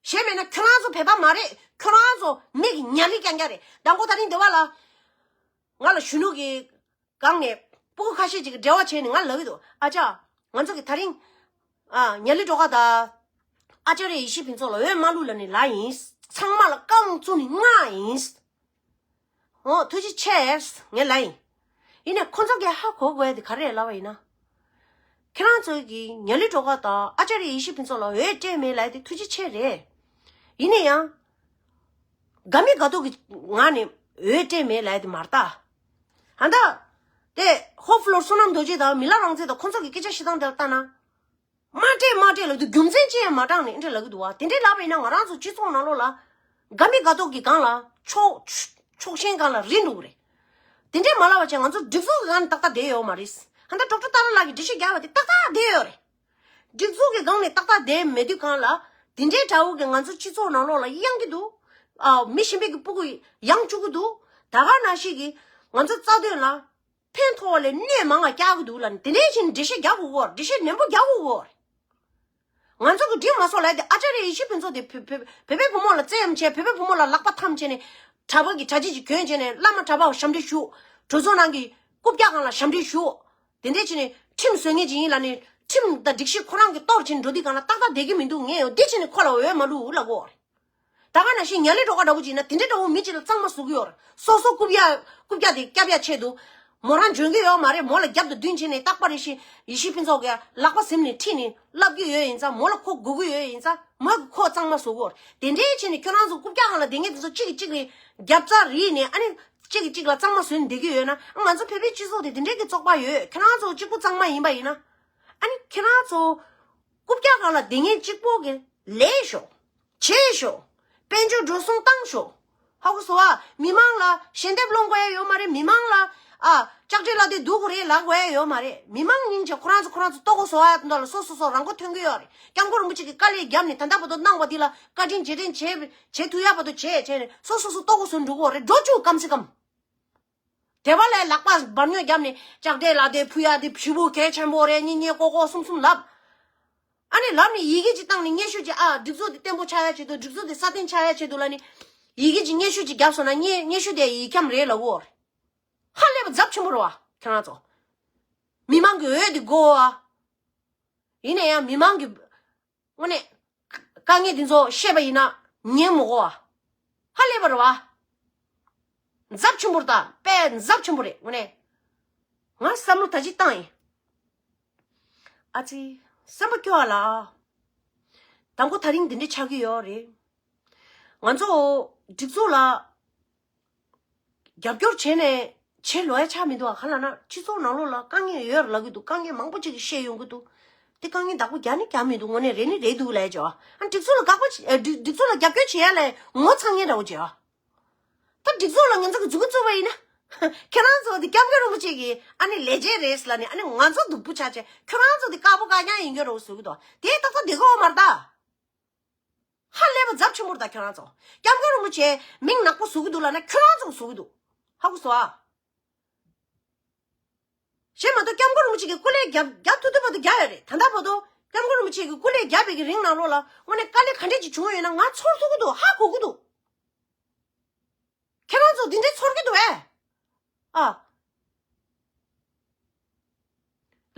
གཞན་མེད་ན་ཁྱོད་རང་ཚོ་བོད་པ་མ་རེད། ཁྱོད་རང་ཚོ་མི་གི་ཉ་ལི་རྐྱང་རྐྱང་རེད། དང་པོ་ད་རིང་འདི་བ་ལ། ང་ལ་གཞོན་ནུ་གི་སྒང་ནས་སྤུ་གུ་ཁ་ཤས་ཅིག་གི་འབྲེལ་བ་བྱས་ནས་ང་ལབ་ཀྱི་འདུག་ཨ་ཅག་ང་ཚོ་གི་ད་རིང་ཨ་ཉ་ལི་སྒྲོལ་དཀར་དང་ཨ་ཅར་ཡེ་ཤེས་ཕུན་ཚོགས་ལ་འོས་མ་བླུགས་ལབ་ནས་ལབ་ཡིན། ཚང་མ་ལ་རྐང་བཙུགས་ནས་མངགས་ཡིན། འོ་ཐུགས་རྗེ་ཆེ་ངས་ལབ་ཡིན། ཡིན་ནས་ཁོ་ཚོ་གིས་ཧ་གོ་དགོས་དེ་ག་རེ་ལབ་པ་ཡིན་ན། ཁྱེད་རང་ཚོ་གིས་ཉ་ལི་སྒྲོལ་དཀར་དང་ཨ་ཅར་ཡེ་ཤེས་ཕུན་ཚོགས་ལ་འོས་སྤྲད་མེད་ལབ་དེ་ཐུགས་རྗེ་ཆེ་རེད། ཡིན་ན་ཡང་། དགའ་མི་དགའ་ཏོག་གི་ངང་ནས་འོས་སྤྲད་མེད་ལབ་དེ་མ་རེད་ད། ཧ་ད། དེ་ཧོབ་ལོར་བསོད་ནམས་རྡོ་རྗེ་དང་མི་ལ་རང་བཙན་དང་ཁོ་ཚོ་གི་སྐད་ཆ་བཤད་སྟངས་དེ་ལ་ལྟ་ན། མ་སྤྲད་མ་སྤྲད་ལབ་དུས་རྒྱུ་མཚན་ཅི་ཡང་མ་དྲངས་ནས་འདི་འདྲ་ལབ་གི་འདུག་བ། དེ་འདྲའི་ལབ་པ་ཡིན་ན་ང་རང་ཚོ་སྤྱི་ཚོགས་ནང་ལོགས་ལ་དགའ་མི་དགའ་ཏོག་གི་སྒང་ལ་ཕྱོགས་ཕྱོགས་ཞེན་སྒང་ལ་རིལ་འགྲོ་གི་རེད། དེ་འདྲའི་མ་ལབ་པ་བྱས་ང་ཚོ་སྒྲིག་འཛུགས་ཀྱི་སྒང་ནས་ཏག་ཏག་བསྡད་ཡོད་མ་རེད། ཧ་ད་ཌོག་ཊར་ཏཱ་ར་ལགས་ཀྱིས་འགྲེལ་བཤད་རྒྱག་པ་དེ་ཏག་ཏག་བསྡད་ཡོད་རེད། སྒྲིག་འཛུགས་ཀྱི་སྒང་ནས་ཏག་ཏག་བསྡད་མེད་དུས་སྒང་ལ་དེ་འདྲའི་འདྲ་བོ་གི་ང་ཚོ་སྤྱི་ཚོགས་ནང་ལོགས་ལ་གཡང་གི་འདུག་ཨ་མི་གཞན་པའི་གི་སྤུ་གུ་ཡང་བཅུག་གི་འདུག་ད་ག་ནང་བཞིན་གྱི་ང་ཚོ་རྩ་དོན་ལ། ཕན་ཐོགས་ལས་གནོད་མང་བ་རྒྱག་གི་འདུག་ལབ་ནས་དེ་འདྲའི་ཕྱིན་འགྲེལ་བཤད་རྒྱག་དགོས་གོ་འགྲེལ་བཤད་ནན་པོ་རྒྱག་དགོས་གོ་ང་ཚོ་གི་འགྲིག་མ་སོང་ལབ་དེ་ཨ་ཅར་ཡེ་ཤེས་ཕུན་ཚོགས་དེ་བོད་བོད་བོད་པའི་བུ་མོ་ལ་བཙན་གཡེམ་བྱས། བོད་པའི་བུ་མོ་ལ་ལག་པ་འཐམ་བྱས་ནས་གྲྭ་པ་གི་གྲྭ་ཆས་ཅིག་གྱོན་བྱས་ནས་བླ་མ་གྲྭ་པའོ་ཞབས་འདྲེན་ཞུ། གྲོས་ཚོགས་ནང་གི་རྐུབ་བཀྱག་སྒང་ལ་ཞབས་འདྲེན་ཞུ། དེ་འདྲས་བྱས་ནས་ཁྲིམས་བཟོ་མཁན་ཅིག་ཡིན་ལབ་ནས་ཁྲིམས་དང་སྒྲིག་གཞི་ཁོ་རང་གི་གཏོར་བྱས་ནས་འགྲོ་དུས་སྒང་ལ་ཏག་ཏག་བསྡད་ཀྱི་མི་འདུག་ངས་ཡང་འདི་བྱས་ནས་ཁོ་ལ་འོས་མ་བླུག་ལབ་གོ་ད་ག་ནང་བཞིན་ཉ་ལི་སྒྲོལ་དཀར་འདྲ་བོ་ཅིག་ཡིན་ན་དེ་འདྲའི་འདྲ་བོ་མི་གཅིག་ལ་གཙང་མ་བཟོ་གི་ཡོད་རེད། སོ་སོ་རྐུབ་ཡ་རྐུབ་བཀྱག་དེ་བཀྱག་ཡ་ཆེད་དུ། མོ་རང་འཇོན་གི་ཡོད་མ་རེད། མོ་ལ་རྒྱབ་ཏུ་བསྟུན་བྱས་ནས་རྟག་པར་རེ་བཞིན་ཡེ་ཤེས་ཕུན་ཚོགས་ཀྱི་ལག་པ་ཟིམ་ནས་ཁྲིད་ནས་བསླབ་ཀྱི་ཡོད་ཡིན་ཙང་། མོ་ལ་ཁོ་དགོས་ཀྱི་ཡོད་ཡིན་ཙང་། མོས་ཁོ་གཙང་མ་བཟོ་གི་ཡོད་རེད། དེ་འདྲའི་བྱས་ནས་ཁྱོད་རང་ཚོ་རྐུབ་བཀྱག་སྒང་ལ་བསྡད་མཁན་དེ་ཚོ་གཅིག་གིས་གཅིག་ལ་རྒྱབ་རྩ་རིལ་ནས། ཨ་ནི་གཅིག་གིས་གཅིག་ལ་གཙང་མ་བཟོས་ནས་བསྡད་ཀྱི་ཡོད་ན། ང་ཚོ་བོད་པའི་སྤྱི་ཚོགས་དེ་དེ་འདྲའི་གི་བཙོག་པ་ཡོད། ཁྱོད་རང་ཚོ་གཅིག་པུ་གཙང་མ་ཡིན་པ་ཡིན་ན། ཨ་ནི་ཁྱེད་རང་ཚོ་རྐུབ་བཀྱག་སྒང་ལ་བསྡད་མཁན་གཅིག་པོ་གིས་ལས་ཤོག་བྱས་ཤོག་དཔལ་འབྱོར་འགྲོ་སོང་བཏང་ཤོག་ཧ་གོ་སོང་ཨ། མི་མང་ལ་ཞལ་འདེབས་སློང་དགོས་ཡ་ཡོད་མ་རེད། མི་མང་ལ་ཨ་ལྕགས་སྤྲེལ་ལ་དེ་སྡུག་གི་རེད་ལབ་དགོས་ཡ་ཡོད་མ་རེད། མི་མང་སྙིང་རྗེ་ཁོ་རང་ཚོ་ཁོ་རང་ཚོ་ལྟོ་གོས་བཟོ་ཡ་དོན་དག་ལ་སོ་སོ་སོ་རང་མགོ་ཐོན་གི་ཡོད་རེད། སྐྱབས་མགོན་རིན་པོ་ཆེ་གིས་དཀའ་ལས་བརྒྱབ་ནས་ད་ལྟ་བར་དུ་གནང་བ་འདི་ལ་བཀའ་དྲིན་རྗེས་དྲན་བྱེད་བྱེད་ཐུབ་ཡ་བར་དུ་བྱེད་བྱས་ནས་སོ་སོ་སོ་ལྟོ་གོས་བཟོ་འགྲོ་གི་ཡོད་རེད། འགྲོ་བཅུག་གམ་སེ་གམ། དེ་བ་ལས་ལག་པ་འབར་ཉོ་བརྒྱབ་ནས་ལྕགས་སྤྲེལ་ལ་དེ་ཕུལ་ཡ་དེ་ཞེ་པོ་གལ་ཆེན་པོ་རེད། གཉིས་གཉིས་ཀོ་ཀོ་གསུམ་གསུམ་ལབ། ཨ་ནི་ལབ་ནས་ཡི་གེ་ཅིག་བཏང་ནས་སྙན་ཞུ་ཅིག་ཨ་སྒྲིག་འཛུགས་དེ་བརྟན་པོ་ཆགས་ཡ་ཆེད་དུ། སྒྲིག་འཛུགས་དེ་སྲ་བརྟན་ཆགས་ཡ་ཆེད་དུ་ལབ་ནས་ཡི་གེ་ཅིག་སྙན་ཞུ་ཅིག་བརྒྱབ་སོང་ན། སྙན་སྙན་ཞུ་དེ་ཡིག་འཁྱམ་རེད་ལབ་གོ། ཧ་ལས་པ་ཚབས་ཆེན་པོ་རེད་བ་ཁྱེད་རང་ཚོ། མི་མང་གི་འོས་དེ་དགོས་བ། ཡིན་ན་ཡང་མི་མང་གི་དངོས་གནས་དཀའ་ངལ་དེ་ཚོ་བཤད་པ་ཡིན་ན་ཉན་མི་དགོས་བ། ཧ་ལས་པ་རེད་བ། ཚབས་ཆེན་པོ་རེད་ད། དཔེ་ཚབས་ཆེན་པོ་རེད་དངོས་གནས། ང་བསམ་བློ་ད་ཅིག་བཏང་ཡིན། ཨ་ཙི། སེམས་པ་སྐྱོ་བ་ལ། དང་པོ་ད་རིང་འདི་འདྲ་ཆགས་ཀྱི་ཡོད་རེད། ང་ཚོ་སྒྲིག་འཛུགས་ལ་རྒྱབ་སྐྱོར་བྱས་ནས་བྱེད་ལོས་ཡ་ཆགས་མི་འདུག་ཨ། ག་ལབ་ན་སྤྱི་ཚོགས་ནང་ལོགས་ལ་དཀའ་ངལ་ཡོད་རེད་ལབ་ཀྱི་འདུག་དཀའ་ངལ་མང་པོ་ཅིག་གིས་བཤད་ཡོང་གི་འདུག་དེ་དཀའ་ངལ་བདག་པོ་རྒྱག་ནི་རྒྱག་མི་འདུག་དངོས་གནས་རེད་ནི་རེད་འདུག་ལབ་ཡ་བྱས་ཨ། སྒྲིག་འཛུགས་ལ་དགག་པ་བྱེད། ཨ། སྒྲིག་སྒྲིག་འཛུགས་ལ་རྒྱབ་སྐྱོར་བྱེད་ཡ་ལ་ངོ་ཚ་མཁན་འདྲ་བོ་བྱས་ཨ། ད་སྒྲིག་འཛུགས་ལ་ང་ཚོ་གི་མཛུབ་གུ་བཙུགས་པ་ཡིན་ན། ཁྱེད་རང་ཚོ་འདི་སྐྱབས་མགོན་རིན་པོ་ཆེ་གི་ཨ་ནི་ལས་བྱེད་རེད་ཟེར་ལབ་ནས། ཨ་ནི་ང་ཚོ་སྡུག་པོ་ཆགས་བྱས། ཁྱེད་རང་ཚོ་འདི་དཀར་པོ་དཀར་རྐྱང་ཡིན་རྒྱུ་རེད་བཟོ་གི་འདུག་དེ་ཏག་ཏག་བསྡད་ཀྱི་ཡོད་མ་རེད་ད། ཧ་ལས་པ་ཚབས་ཆེན་པོ་རེད་ད་ཁྱེད་རང་ཚོ། སྐྱབས་མགོན་རིན་པོ་ཆེ་མིང་ནག་པོ་བཟོ་གི་འདུག་ལབ་ན་ཁྱེད་རང་ཚོ་བཟོ་གི་འདུག་ཧ་གོ་སོང་ཨ། གཞན་མ་གཏོགས་སྐྱབས་མགོན་རིན་པོ་ཆེ་གི་སྐུ་ལས་རྒྱབ་རྒྱབ་ཐུབ་ཐུབ་བར་དུ་རྒྱབ་ཡོད་རེད། ད་ལྟ་བར་དུ་སྐྱབས་མགོན་རིན་པོ་ཆེ་གི་སྐུ་ལས་རྒྱབ་པའི་གི་རིང་ནང་ལོགས་ལ་དངོས་གནས་དཀའ་ལས་ག་འདྲས་ཅིག་བྱུང་ཡོད་ན་ང་ཚོར་ཐུབ་ཀྱི་འདུག་ཧ་གོ་གི་འདུག་ཁྱེད་རང་ཚོ་འདི་འདྲས་ཚོར་གྱི་འདུག་ཨེ། ཨ།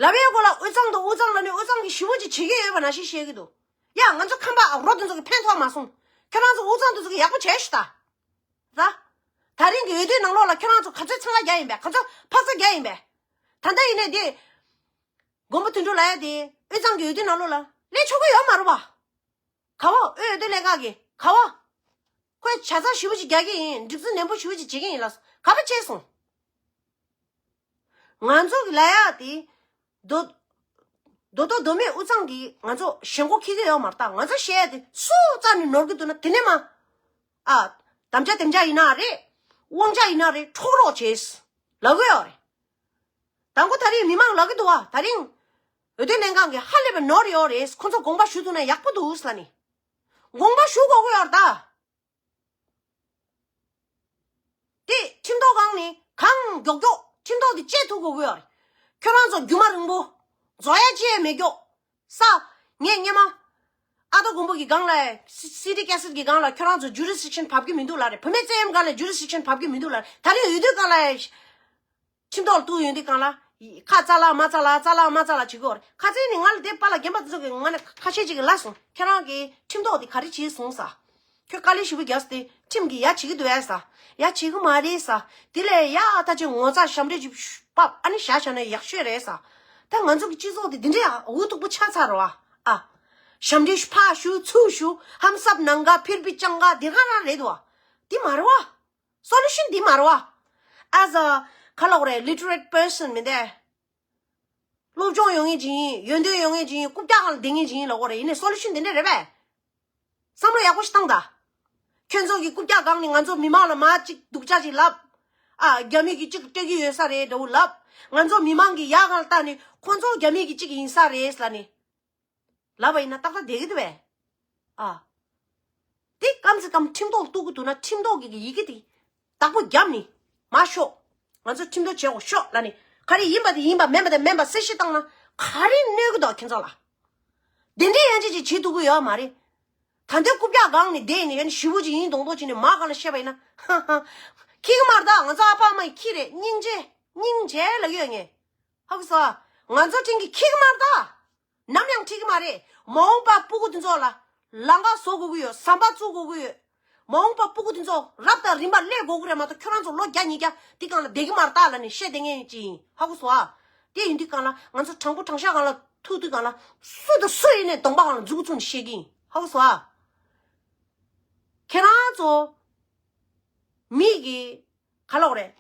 ལབ་ཡས་གོ་ལ་དབུས་གཙང་དང་དབུས་གཙང་ལབ་ནས་དབུས་གཙང་གི་ཞི་བོ་ཅིག་བྱེད་ཀྱི་ཡོད་པ་ནང་བཞིན་བཤད་ཀྱི་འདུག་ཡ་ང་ཚོ་ཁམས་པ་རོ་དེ་ཚོ་གི་ཕན་ཐོགས་མ་སོང་། ཁྱེད་རང་ཚོ་དབུས་གཙང་དེ་ཚོ་གི་ཡག་པོ་བྱས་ཤི་ད། ད། ད་རིང་གི་འོས་བསྡུའི་ནང་ལོགས་ལ་ཁྱེད་རང་ཚོ་ག་ཚོད་འཚང་ཁ་རྒྱག་ཡིན་པས། ག་ཚོད་འཕག་འཚག་རྒྱག་ཡིན་པས། ད་ལྟ་ཡིན་ནའི་འདི། མགོན་པོ་དོན་གྲུབ་ལབ་ཡ་དེ་དབུས་གཙང་གི་འོས་བསྡུའི་ནང་ལོགས་ལ་སླེབས་ཆོག་གི་ཡོད་མ་རེད་བ། ག་བ། དབུས་འོས་བསྡུ་ལྷན་ཁང་གི་ག་བ། ཁོས་ཆ་ཚང་ཞེ་པོ་ཅིག་རྒྱག་གི་ཡིན། སྒྲིག་འཛུགས་ནན་པོ་ཞེ་པོ་ཅིག་བྱེད་ཀྱི་ཡིན་ལབ་སོང་། ག་བ་བྱས་སོང་། ང་ཚོ་གི་ལ་ཡ་དེ་རྡོ་རྡོ་རྡོ་མེད་དབུས་གཙང་གི་ང་ཚོ་ཞེན་ཁོག་ཁྱི་གི་ཡོད་མ་རེད། ད་ང་ཚོ་བཤད་ཡ་དེ་སུ་རྩ་ནས་ནོར་གི་འདུག་ན། དེ་ནས་མ་ཨ་དམ་བཅའ་དེམ་བཅའ་ཡིན་ན་རེད། དབང་ཆ་ཡིན་ན་རེད། འཕྲོག་རོགས་བྱེད་ལབ་གི་ཡོད་རེད། དང་པོ་ད་རིང་མི་མང་ལབ་གི་འདུག་བ། ད་རིང་འོས་བསྡུ་ལྷན་ཁང་གི་ཧ་ལས་པའི་ནོར་ཡོད་རེད། ཁོ་ཚོ་དགོངས་པ་ཞུ་ཐུབ་ན་ཡག་པོ་འདུག་ཟེར་ལབ་ནི། དགོངས་པ་ཞུ་དགོས་ཀྱི་ཡོད་རེད་ད། དེ་ཁྲིམས་ཐོག་སྒང་ནས་གང་མགྱོགས་མགྱོགས་ཁྲིམས་ཐོག་དེ་བཅད་ཐུབ་དགོས་ཀྱི་ཡོད་རེད། ཁྱོད་རང་ཚོ་རྒྱུ་མ་རིང་པོ་རྫོགས་ཡ་ཅི་ཡང་མེད་མགྱོགས་ས། ངས་སྔོན་མ་ཨ་ཏོ་མགོན་པོ་གི་སྒང་ལ་སི་སི་ཊི་ཀེ་སེཊ་གི་སྒང་ལ་ཁྱོད་རང་ཚོ་ཇུ་རི་སི་ཌིག་ཤན་བབས་ཀྱི་མི་འདུག་ལབ་རེད། བུད་མེད་བཙན་གཡེམ་སྒང་ལ་ཇུ་རི་སི་ཌིག་ཤན་བབས་ཀྱི་མི་འདུག་ལབ་རེད། ད་རིང་འོས་བསྡུ་སྒང་ལ་ཁྲིམས་ཐོག་ལ་གཏུགས་ཡོང་དུས་སྒང་ལ་ཁ་རྩ་ལག་མ་རྩ་ལག་རྩ་ལག་མ་རྩ་ལག་བྱེད་ཀྱི་ཡོད་རེད། ཁ་རྩ་ནི་ང་ལ་དེ་པཱ་ལགས་རྒན་པ་དེ་ཚོ་གི་ང་ནས་ཁ་ཤས་ཅིག་གིས་ལབ་སོང་། ཁྱེད་རང་གིས་ཁྲིམས་ཐོག་དེ་ག་རེ་བྱས་སོང་ཟེར། ཁྱོད་དཀའ་ལས་ཞེ་པོ་རྒྱག་སྟེ་ཁྲིམས་ཀྱིས་ཡ་བྱེད་ཀྱི་འདུག་ཨེ་ཟེར། ཡ་བྱེད་ཀྱི་མ་རེད་ཟེར། དེ་ལས་ཡ་ཨ་ད་ཅིག་ངོ་ཚ་ཞབས་འདྲེན་ཅིག་ཕབ་ཨ་ནི་བཞག་བཞག་ན་ཡག་ཤོས་རེད་ཟེར། ད་ང་ཚོ་གི་སྤྱི་ཚོགས་དེ་འདི་འདྲའི་འུ་ཐུག་པོ་ཆགས་ཚར་རོ་ཨ། ཨ། ཞབས་འདྲེན་ཕར་ཞུ་ཚུར་ཞུ། ཧམ་སབ་ནང་ག་ཕིར་བི་ཅང་ག་དེ་ག་རང་རེད་དོ། དེ་མ་རེད་བ། སོ་ལུ་ཤན་འདི་མ་རེད་བ། As a ག་ལབ་དགོས་རེད། Literate person མིན་ཏེ། སློབ་སྦྱོང་ཡོད་མཁན་ཅིག་ཡིན། ཡོན་ཏན་ཡོད་མཁན་ཅིག་ཡིན། རྐུབ་བཀྱག་སྒང་ལ་བསྡད་མཁན་ཅིག་ཡིན་ལབ་དགོས་རེད། ཡིན་ནའི་སོ་ལུ་ཤན་འདི་འདྲ་རེད་པས། བསམ་བློ་ཡག་པོ་ཞིག་བཏང་ད། ཁྱོད་ཚོ་གི་རྐུབ་བཀྱག་སྒང་ནས་ང་ཚོ་མི་མང་ལ་མར་ཅིག་སྡུག་ཅག་ཅིག་ལབ། ཨ། རྒྱ་མི་གིས་ཅིག་སྤྲད་ཀྱི་ཡོད་ས་རེད་འདྲ་བོ་ལབ། ང་ཚོ་མི་མང་གི་ཡག་སྒང་ལ་བལྟས་ནས་ཁོ་ཚོ་རྒྱ་མི་གི་ཅིག་ཡིན་ས་རེད་ལབ་ནས། ལབ་པ་ཡིན་ན་ཏག་ཏག་བསྡད་ཀྱི་འདུག་པས། ཨ། དེ་གམ་ཚེ་གམ་ཁྲིམས་ཐོག་གཏུག་གི་འདུག་ན་ཁྲིམས་ཐོག་གི་ཡི་གེ་དེ་བདག་པོ་བརྒྱབ་ནས་མར་ཤོག། ང་ཚོ་ཁྲིམས་ཐོག་བྱེད་དགོས་ཤོག་ལབ་ནས། ག་རེ་ཡིན་པ་དེ་ཡིན་པ། མིན་པ་དེ་མིན་པ་གསལ་བཤད་བཏང་ན་ག་རེ་གནོད་གི་འདུག་ཁྱེད་ཚོ་ལ། དེ་འདྲའི་ཡན་ཆད་ཅིག་བྱེད་ཐུབ་ཀྱི་ཡོད་མ་རེད། ད་ལྟའི་རྐུབ་བཀྱག་སྒང་ནས་བསྡད་ནས་ཡང་ཞེ་པོ་ཅིག་ཡིན་མདོག་མདོག་བྱས་ནས་མར་སྒང་ལ་བཤད་པ་ཡིན་ན། ཧ་ཧ། ཁྱི་གི་མ་རེད་ད། ང་ཚོ་ཨ་ཕ་ཨ་མ་ཡི་ཁྱི་རེད། སྙིང་རྗེ། སྙིང་རྗེ་ལབ་ཀྱི་ཡོད་ངས། ཧ་གོ་སོང་ཨ། ང་ཚོ་དྲིན་གྱིས་ཁྱི་གི་མ་རེད་ད། ནམ་ཡང་ཁྲིད་ཀྱི་མ་རེད། མ་འོངས་པ་སྤུ་གུ་དེ་ཚོ་ལ་ལམ་ཁ་བཟོ་དགོས་ཀྱི་ཡོད། ཟམ་པ་བཙུགས་དགོས་ཀྱི་ཡོད། མ་འོངས་པ་སྤུ་གུ་དེ་ཚོ་རབ་དང་རིམ་པ་སླེབས་དགོས་ཀྱི་རེད་མ་གཏོགས། ཁྱོད་རང་ཚོ་ལོ་བརྒྱ་ཉིས་བརྒྱ་འདི་སྒང་ལ་བསྡད་ཀྱི་མ་རེད་ད་ལབ་ནས་བཤད་བསྡད་མཁན་ཅིག་ཡིན། ཧ་གོ་སོང་ཨ། དེ་ཡིན་དུས་སྒང་ལ་ང་ཚོ་དྲང་པོ་དྲང་བཞག་སྒང་ལ་ཐུག་དུས་སྒང་ལ་སུ་དང་སུ་ཡིན་ནའི་གདོང་པ་སྒང་ལ་མཛུབ་གུ་བཙུགས་ནས་བཤད་ཀྱི་ཡིན། ཧ་གོ་སོང་ཨ། ཁྱེད་རང་ཚོ་མི་གི་ག་ལབ་དགོས་རེད།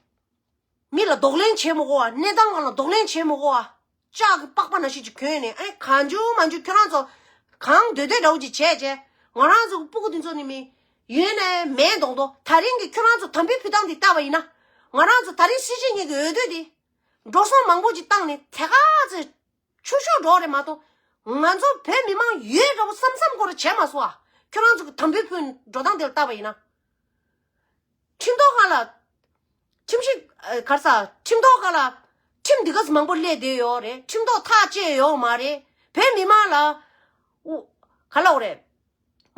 མི་ལ་གདོང་ལེན་བྱེད་མི་དགོས་པ། གནས་སྟངས་སྒང་ལ་གདོང་ལེན་བྱེད་མི་དགོས་པ། ལྕགས་ཀྱི་པགས་པ་ནང་བཞིན་ཅིག་གྱོན་ནས། ཨེ། གང་བྱུང་མང་བྱུང་ཁྱོད་རང་ཚོ་གང་འདོད་འདོད་འདྲ་བོ་ཅིག་བྱས་བྱས། ང་རང་ཚོ་གི་སྤུ་གུ་དེ་ཚོ་ནི་མི་ཡོད་ནའི་མེད་མདོག་མདོག། ད་རིང་གི་ཁྱོད་རང་ཚོ་དམ་འབུལ་ཕུལ་སྟངས་འདི་བལྟས་པ་ཡིན་ན། ང་རང་ཚོ་ད་རིང་སྲིད་སྤྱི་གཉིས་ཀྱི་འོས་བསྡུ་འདི་འགྲོ་སོང་མང་པོ་ཅིག་བཏང་ནས་དེ་ག་ཚོད་ཆུ་ཤོག་འགྲོ་རེད་མ་གཏོགས། ང་ཚོ་བོད་མི་མང་ཡོད་འདྲ་བོ་བསམ་བསམ་སྐོར་བྱས་མ་སོང་ཨ། ཁྱོད་རང་ཚོ་གི་དམ་འབུལ་ཕུལ་འགྲོ་སྟངས་དེ་ལ་བལྟས་པ་ཡིན་ན། ཁྲིམས་ཐོག་སྒང་ལ། ཁྲིམས་ཞིབ། ཨ། ག་རེ་ཟ། ཁྲིམས་ཐོག་སྒང་ལ་ཁྲིམས་འདི་ག་ཚོད་མང་པོ་སླེབས་བསྡད་ཡོད་རེད། ཁྲིམས་ཐོག་ཐག་བཅད་ཡོད་མ་རེད། བོད་མི་མང་ལ། ཨུ། ག་ལབ་དགོས་རེད།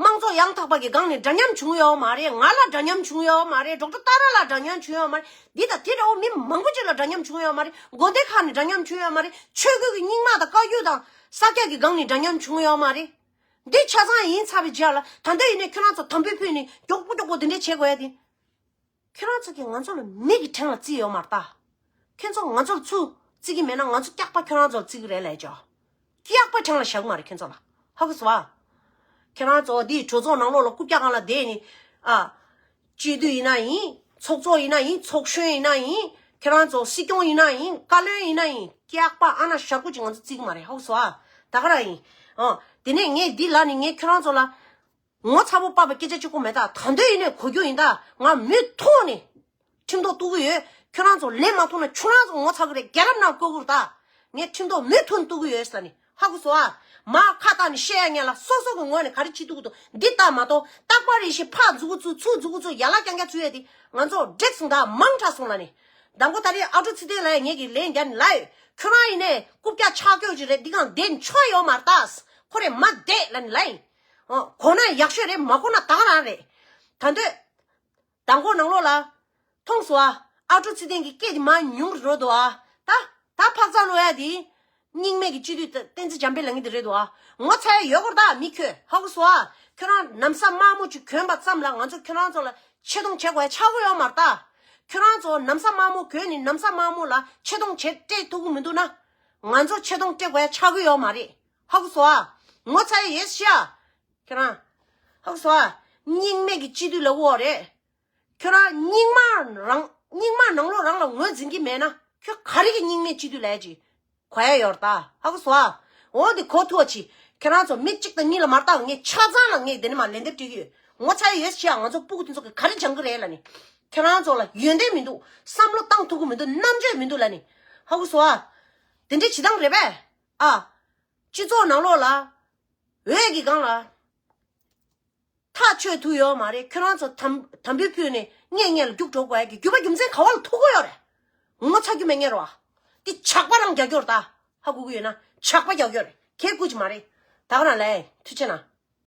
དམངས་གཙོ་ཡང་དག་པ་གི་སྒང་ནས་འདྲ་མཉམ་བྱུང་ཡོད་མ་རེད། ང་ལ་འདྲ་མཉམ་བྱུང་ཡོད་མ་རེད། ཌོག་ཊར་ཏཱ་ར་ལ་འདྲ་མཉམ་བྱུང་ཡོད་མ་རེད། འདི་དང་དེ་འདྲ་བོ་མི་མང་པོ་ཅིག་ལ་འདྲ་མཉམ་བྱུང་ཡོད་མ་རེད། དགོན་སྡེ་ཁག་ནས་འདྲ་མཉམ་བྱུང་ཡོད་མ་རེད། ཆོས་གོས་ཀྱི་རྙིང་མ་དང་བཀའ་བརྒྱུད་དང་ས་སྐྱ་གི་སྒང་ནས་འདྲ་མཉམ་བྱུང་ཡོད་མ་རེད། འདི་ཆ་ཚང་ཡིན་ཚར་བའི་རྗེས་ལ་ད་ལྟ་ཡིན་ནའི་ཁྱོད་རང་ཚོ་དམ་འབུལ་ཕུལ་ནས་མགྱོགས་པོ་མགྱོགས་པོ་འདི་འདྲས་བྱེད་དགོས་ཡ་དེ། ཁྱོད་རང་ཚོ་གིས་ང་ཚོ་ལ་མི་གི་བྲན་ལ་བརྩིས་ཡོད་མ་རེད་ད། ཁྱོད་ཚོ་ང་ཚོ་ལ་ཚུར་བརྩི་གི་མེད་ན་ང་ཚོ་སྐྱག་པ་ཁྱོད་རང་ཚོ་ལ་བརྩི་གི་རེད་ལབ་ཅོ། སྐྱག་པ་བྲན་ལ་བཞག་གི་མ་རེད་ཁྱོད་ཚོ་ལ། ཧ་གོ་སོང་ཨ། ཁྱོད་རང་ཚོ་འདི་གྲོས་ཚོགས་ནང་ལོགས་ལ་རྐུབ་བཀྱག་སྒང་ལ་བསྡད་ནས། ཨ། སྤྱི་འཐུས་ཡིན་ན་ཡིན། ཚོགས་གཙོ་ཡིན་ན་ཡིན། ཚོགས་གཞོན་ཡིན་ན་ཡིན། ཁྱོད་རང་ཚོ་སྲིད་སྐྱོང་ཡིན་ན་ཡིན། བཀའ་བློན་ཡིན་ན་ཡིན། སྐྱག་པ་ཨ་ན་ཞར་སྐུ་ཅིག་ང་ཚོ་བརྩི་གི་མ་རེད། ཧ་གོ་སོང་ཨ། ད་ག་རང་ཡིན། ཨ། དེ་ནས་ངས་འདི་ལབ་ནས་ངས་ཁྱོད་རང་ཚོ་ལ་ངོ་ཚ་པོ་དཔག་པའི་སྐད་ཆ་གཅིག་པོ་མེད་ད། ད་འདོད་ཡིན་ནས་གོ་རྒྱུ་ཡིན་ད། ང་མུ་མཐུད་ནས་ཁྲིམས་ཐོག་གཏུག་གི་ཡོད། ཁྱོད་རང་ཚོ་ལན་མ་ཐོགས་ན་ཁྱོད་རང་ཚོ་ངོ་ཚ་གི་རེད། རྒྱལ་རབས་ནང་བཀོད་གི་རེད་ད། ངས་ཁྲིམས་ཐོག་མུ་མཐུད་གཏུག་གི་ཡོད་ཟེར་ནས། ཧ་གོ་སོང་ཨ། མར་ཁ་བཏགས་ནས་བཤད་ཡ་ཉན་ལ། སོ་སོ་གི་ངོས་ནས་ག་རེ་བྱེད་ཐུབ་ཀྱི་འདུག་འདི་ལྟ་མ་གཏོགས། རྟག་པར་རེ་བཞིན་ཕར་མཛུབ་གུ་བཙུགས་ཚུར་མཛུབ་གུ་བཙུགས། ཡ་ལ་རྐྱང་རྐྱང་བཙུགས་ཡ་དེ་ང་ཚོ་འགྲིག་སོང་ད། མང་དྲགས་སོང་ལབ་ནས། མདང་དགོང་ད་རེས་ཨ་ཀྲུག་ཚེ་བརྟན་ལགས་ངེད་ཀྱི་ལན་རྒྱག་ནས་ལབ་ཡོད། ཁྱོད་རང་ཡིན་ནས་རྐུབ་བཀྱག་ཆག་སྐྱོག་ཅིག་རེད། འདི་སྒང་བསྡད་ནས་ཆོ་ཡོད་མ་རེད་ད། ཁོ་རེ་མ་བསྡད་ལབ་ནས་ལབ་ཡིན། ཨོ། གོ་ན་ཡག་ཤོས་རེད། མ་གོ་ན་ད་ག་རང་རེད། ད་འདོད། མདང་དགོང་ནང་ལོགས་ལ། མཐོང་སོང་ཨ། ཨ་ཀྲུག་ཚེ་བརྟན་གྱི་སྐད་དེ་མར་ཉུང་རུ་འགྲོ་འདུག་ཨ། ད་ད་འཕག་འཚག་ལོ་ཡ་དེ། རྙིང་མའི་གི་སྤྱི་འཐུས་བསྟན་འཛིན་འཇམ་དཔལ་ལགས་ངེད་དེ་རེད་འདུག་ཨ། ངོ་ཚ་ཡ་ཡོད་སྐོར་ད་མི་ཁྱོད། ཧ་གོ་སོང་ཨ། ཁྱོད་རང་ན་བཟའ་དམར་མོ་ཅིག་གྱོན་པ་ཙམ་ལ་ང་ཚོ་ཁྱོད་རང་ཚོ་ལ་ཆེ་མཐོང་བྱེད་དགོས་ཡ་ཆགས་ཀྱི་ཡོད་མ་རེད་ད། ཁྱོད་རང་ཚོ་ན་བཟའ་དམར་མོ་གྱོན་ནས་ན་བཟའ་དམར་མོ་ལ་ཆེ་མཐོང་བྱེད་སྤྲད་ཐུབ་ཀྱི་མི་འདུག་ན། ང་ཚོ་ཆེ་མཐོང་སྤྲད་དགོས་ཡ་ཆགས་ཀྱི་ཡོད་མ་རེད། ཧ་གོ་སོང་ཨ། ངོ་ཚ་ཡ་ཡོད་ཤག་ཨ། ཁྱོད་རང་། ཧ་གོ་སོང་ཨ། རྙིང་མའི་གི་སྤྱི་འཐུས་ལ་འོ་རེད། ཁྱོད་རང་རྙིང་མ་རང་རྙིང་མ་ནང་ལོགས་རང་ལ་ངོས་འཛིན་གྱི་མེད་ན། ཁྱོད་ག་རེ་གི་སྙིང་ནད་སྤྱི་འཐུས་ལས་ཀྱི་གོ་ཡ་ཡོད་ད། ཧ་གོ་སོང་ཨ། འོ་འདི་གོ་ཐུབ་པ་ཅིག་ཁྱེད་རང་ཚོ་མི་གཅིག་དང་གཉིས་ལ་མ་བལྟ་བ་ངས་ཆ་ཚང་ལ་ངས་འདི་ནས་མ་ལན་འདེབས་སྤྲད་ཀྱི་ཡོད། ངོ་ཚ་ཡོད་ཤི་ཡ། ང་ཚོ་སྤུ་གུ་དེ་ཚོ་གི་ག་རེ་སྦྱང་གི་རེད་ལ་ནི། ཁྱེད་རང་ཚོ་ལ་ཡོན་ཏན་མི་འདུག་བསམ་བློ་བཏང་ཐུབ་ཀྱི་མི་འདུག་རྣམ་དཔྱོད་མི་འདུག་ལ་ནི། ཧ་གོ་སོང་ཨ། དེ་འདྲའི་བྱེད་སྟངས་རེད་པས། ཨ། སྤྱི་ཚོགས་ནང་ལོགས་ལ། འོས་ཀྱི་སྒང་ལ། ཐག་ཆོད་ཐུབ་ཡོད་མ་རེད། ཁྱོད་རང་ཚོ་དམ་དམ་འབུལ་ཕུལ་ནས་སྔས་སྔས་ལ་རྒྱུགས་འགྲོ་དགོས་ཡ་གི་རྒྱུ་མ་རྒྱུ་མཚན་ག་བ་ལ་ཐུག་གི་ཡོད་རེད། ངོ་ཚ་རྒྱུ་མེད་ངེས་རོ། འདི་ཇག་པ་རང་རྒྱག་རྒྱུ་རེད་ད། ཧ་གོ་གི་ཡོད་ན་ཇག་པ་རྒྱག་རྒྱུ་རེད། ཁྱེད་སྐུ་ཅི་མ་རེད། ད་ག་རང་ལས་ཐུགས་ཆེ་ན།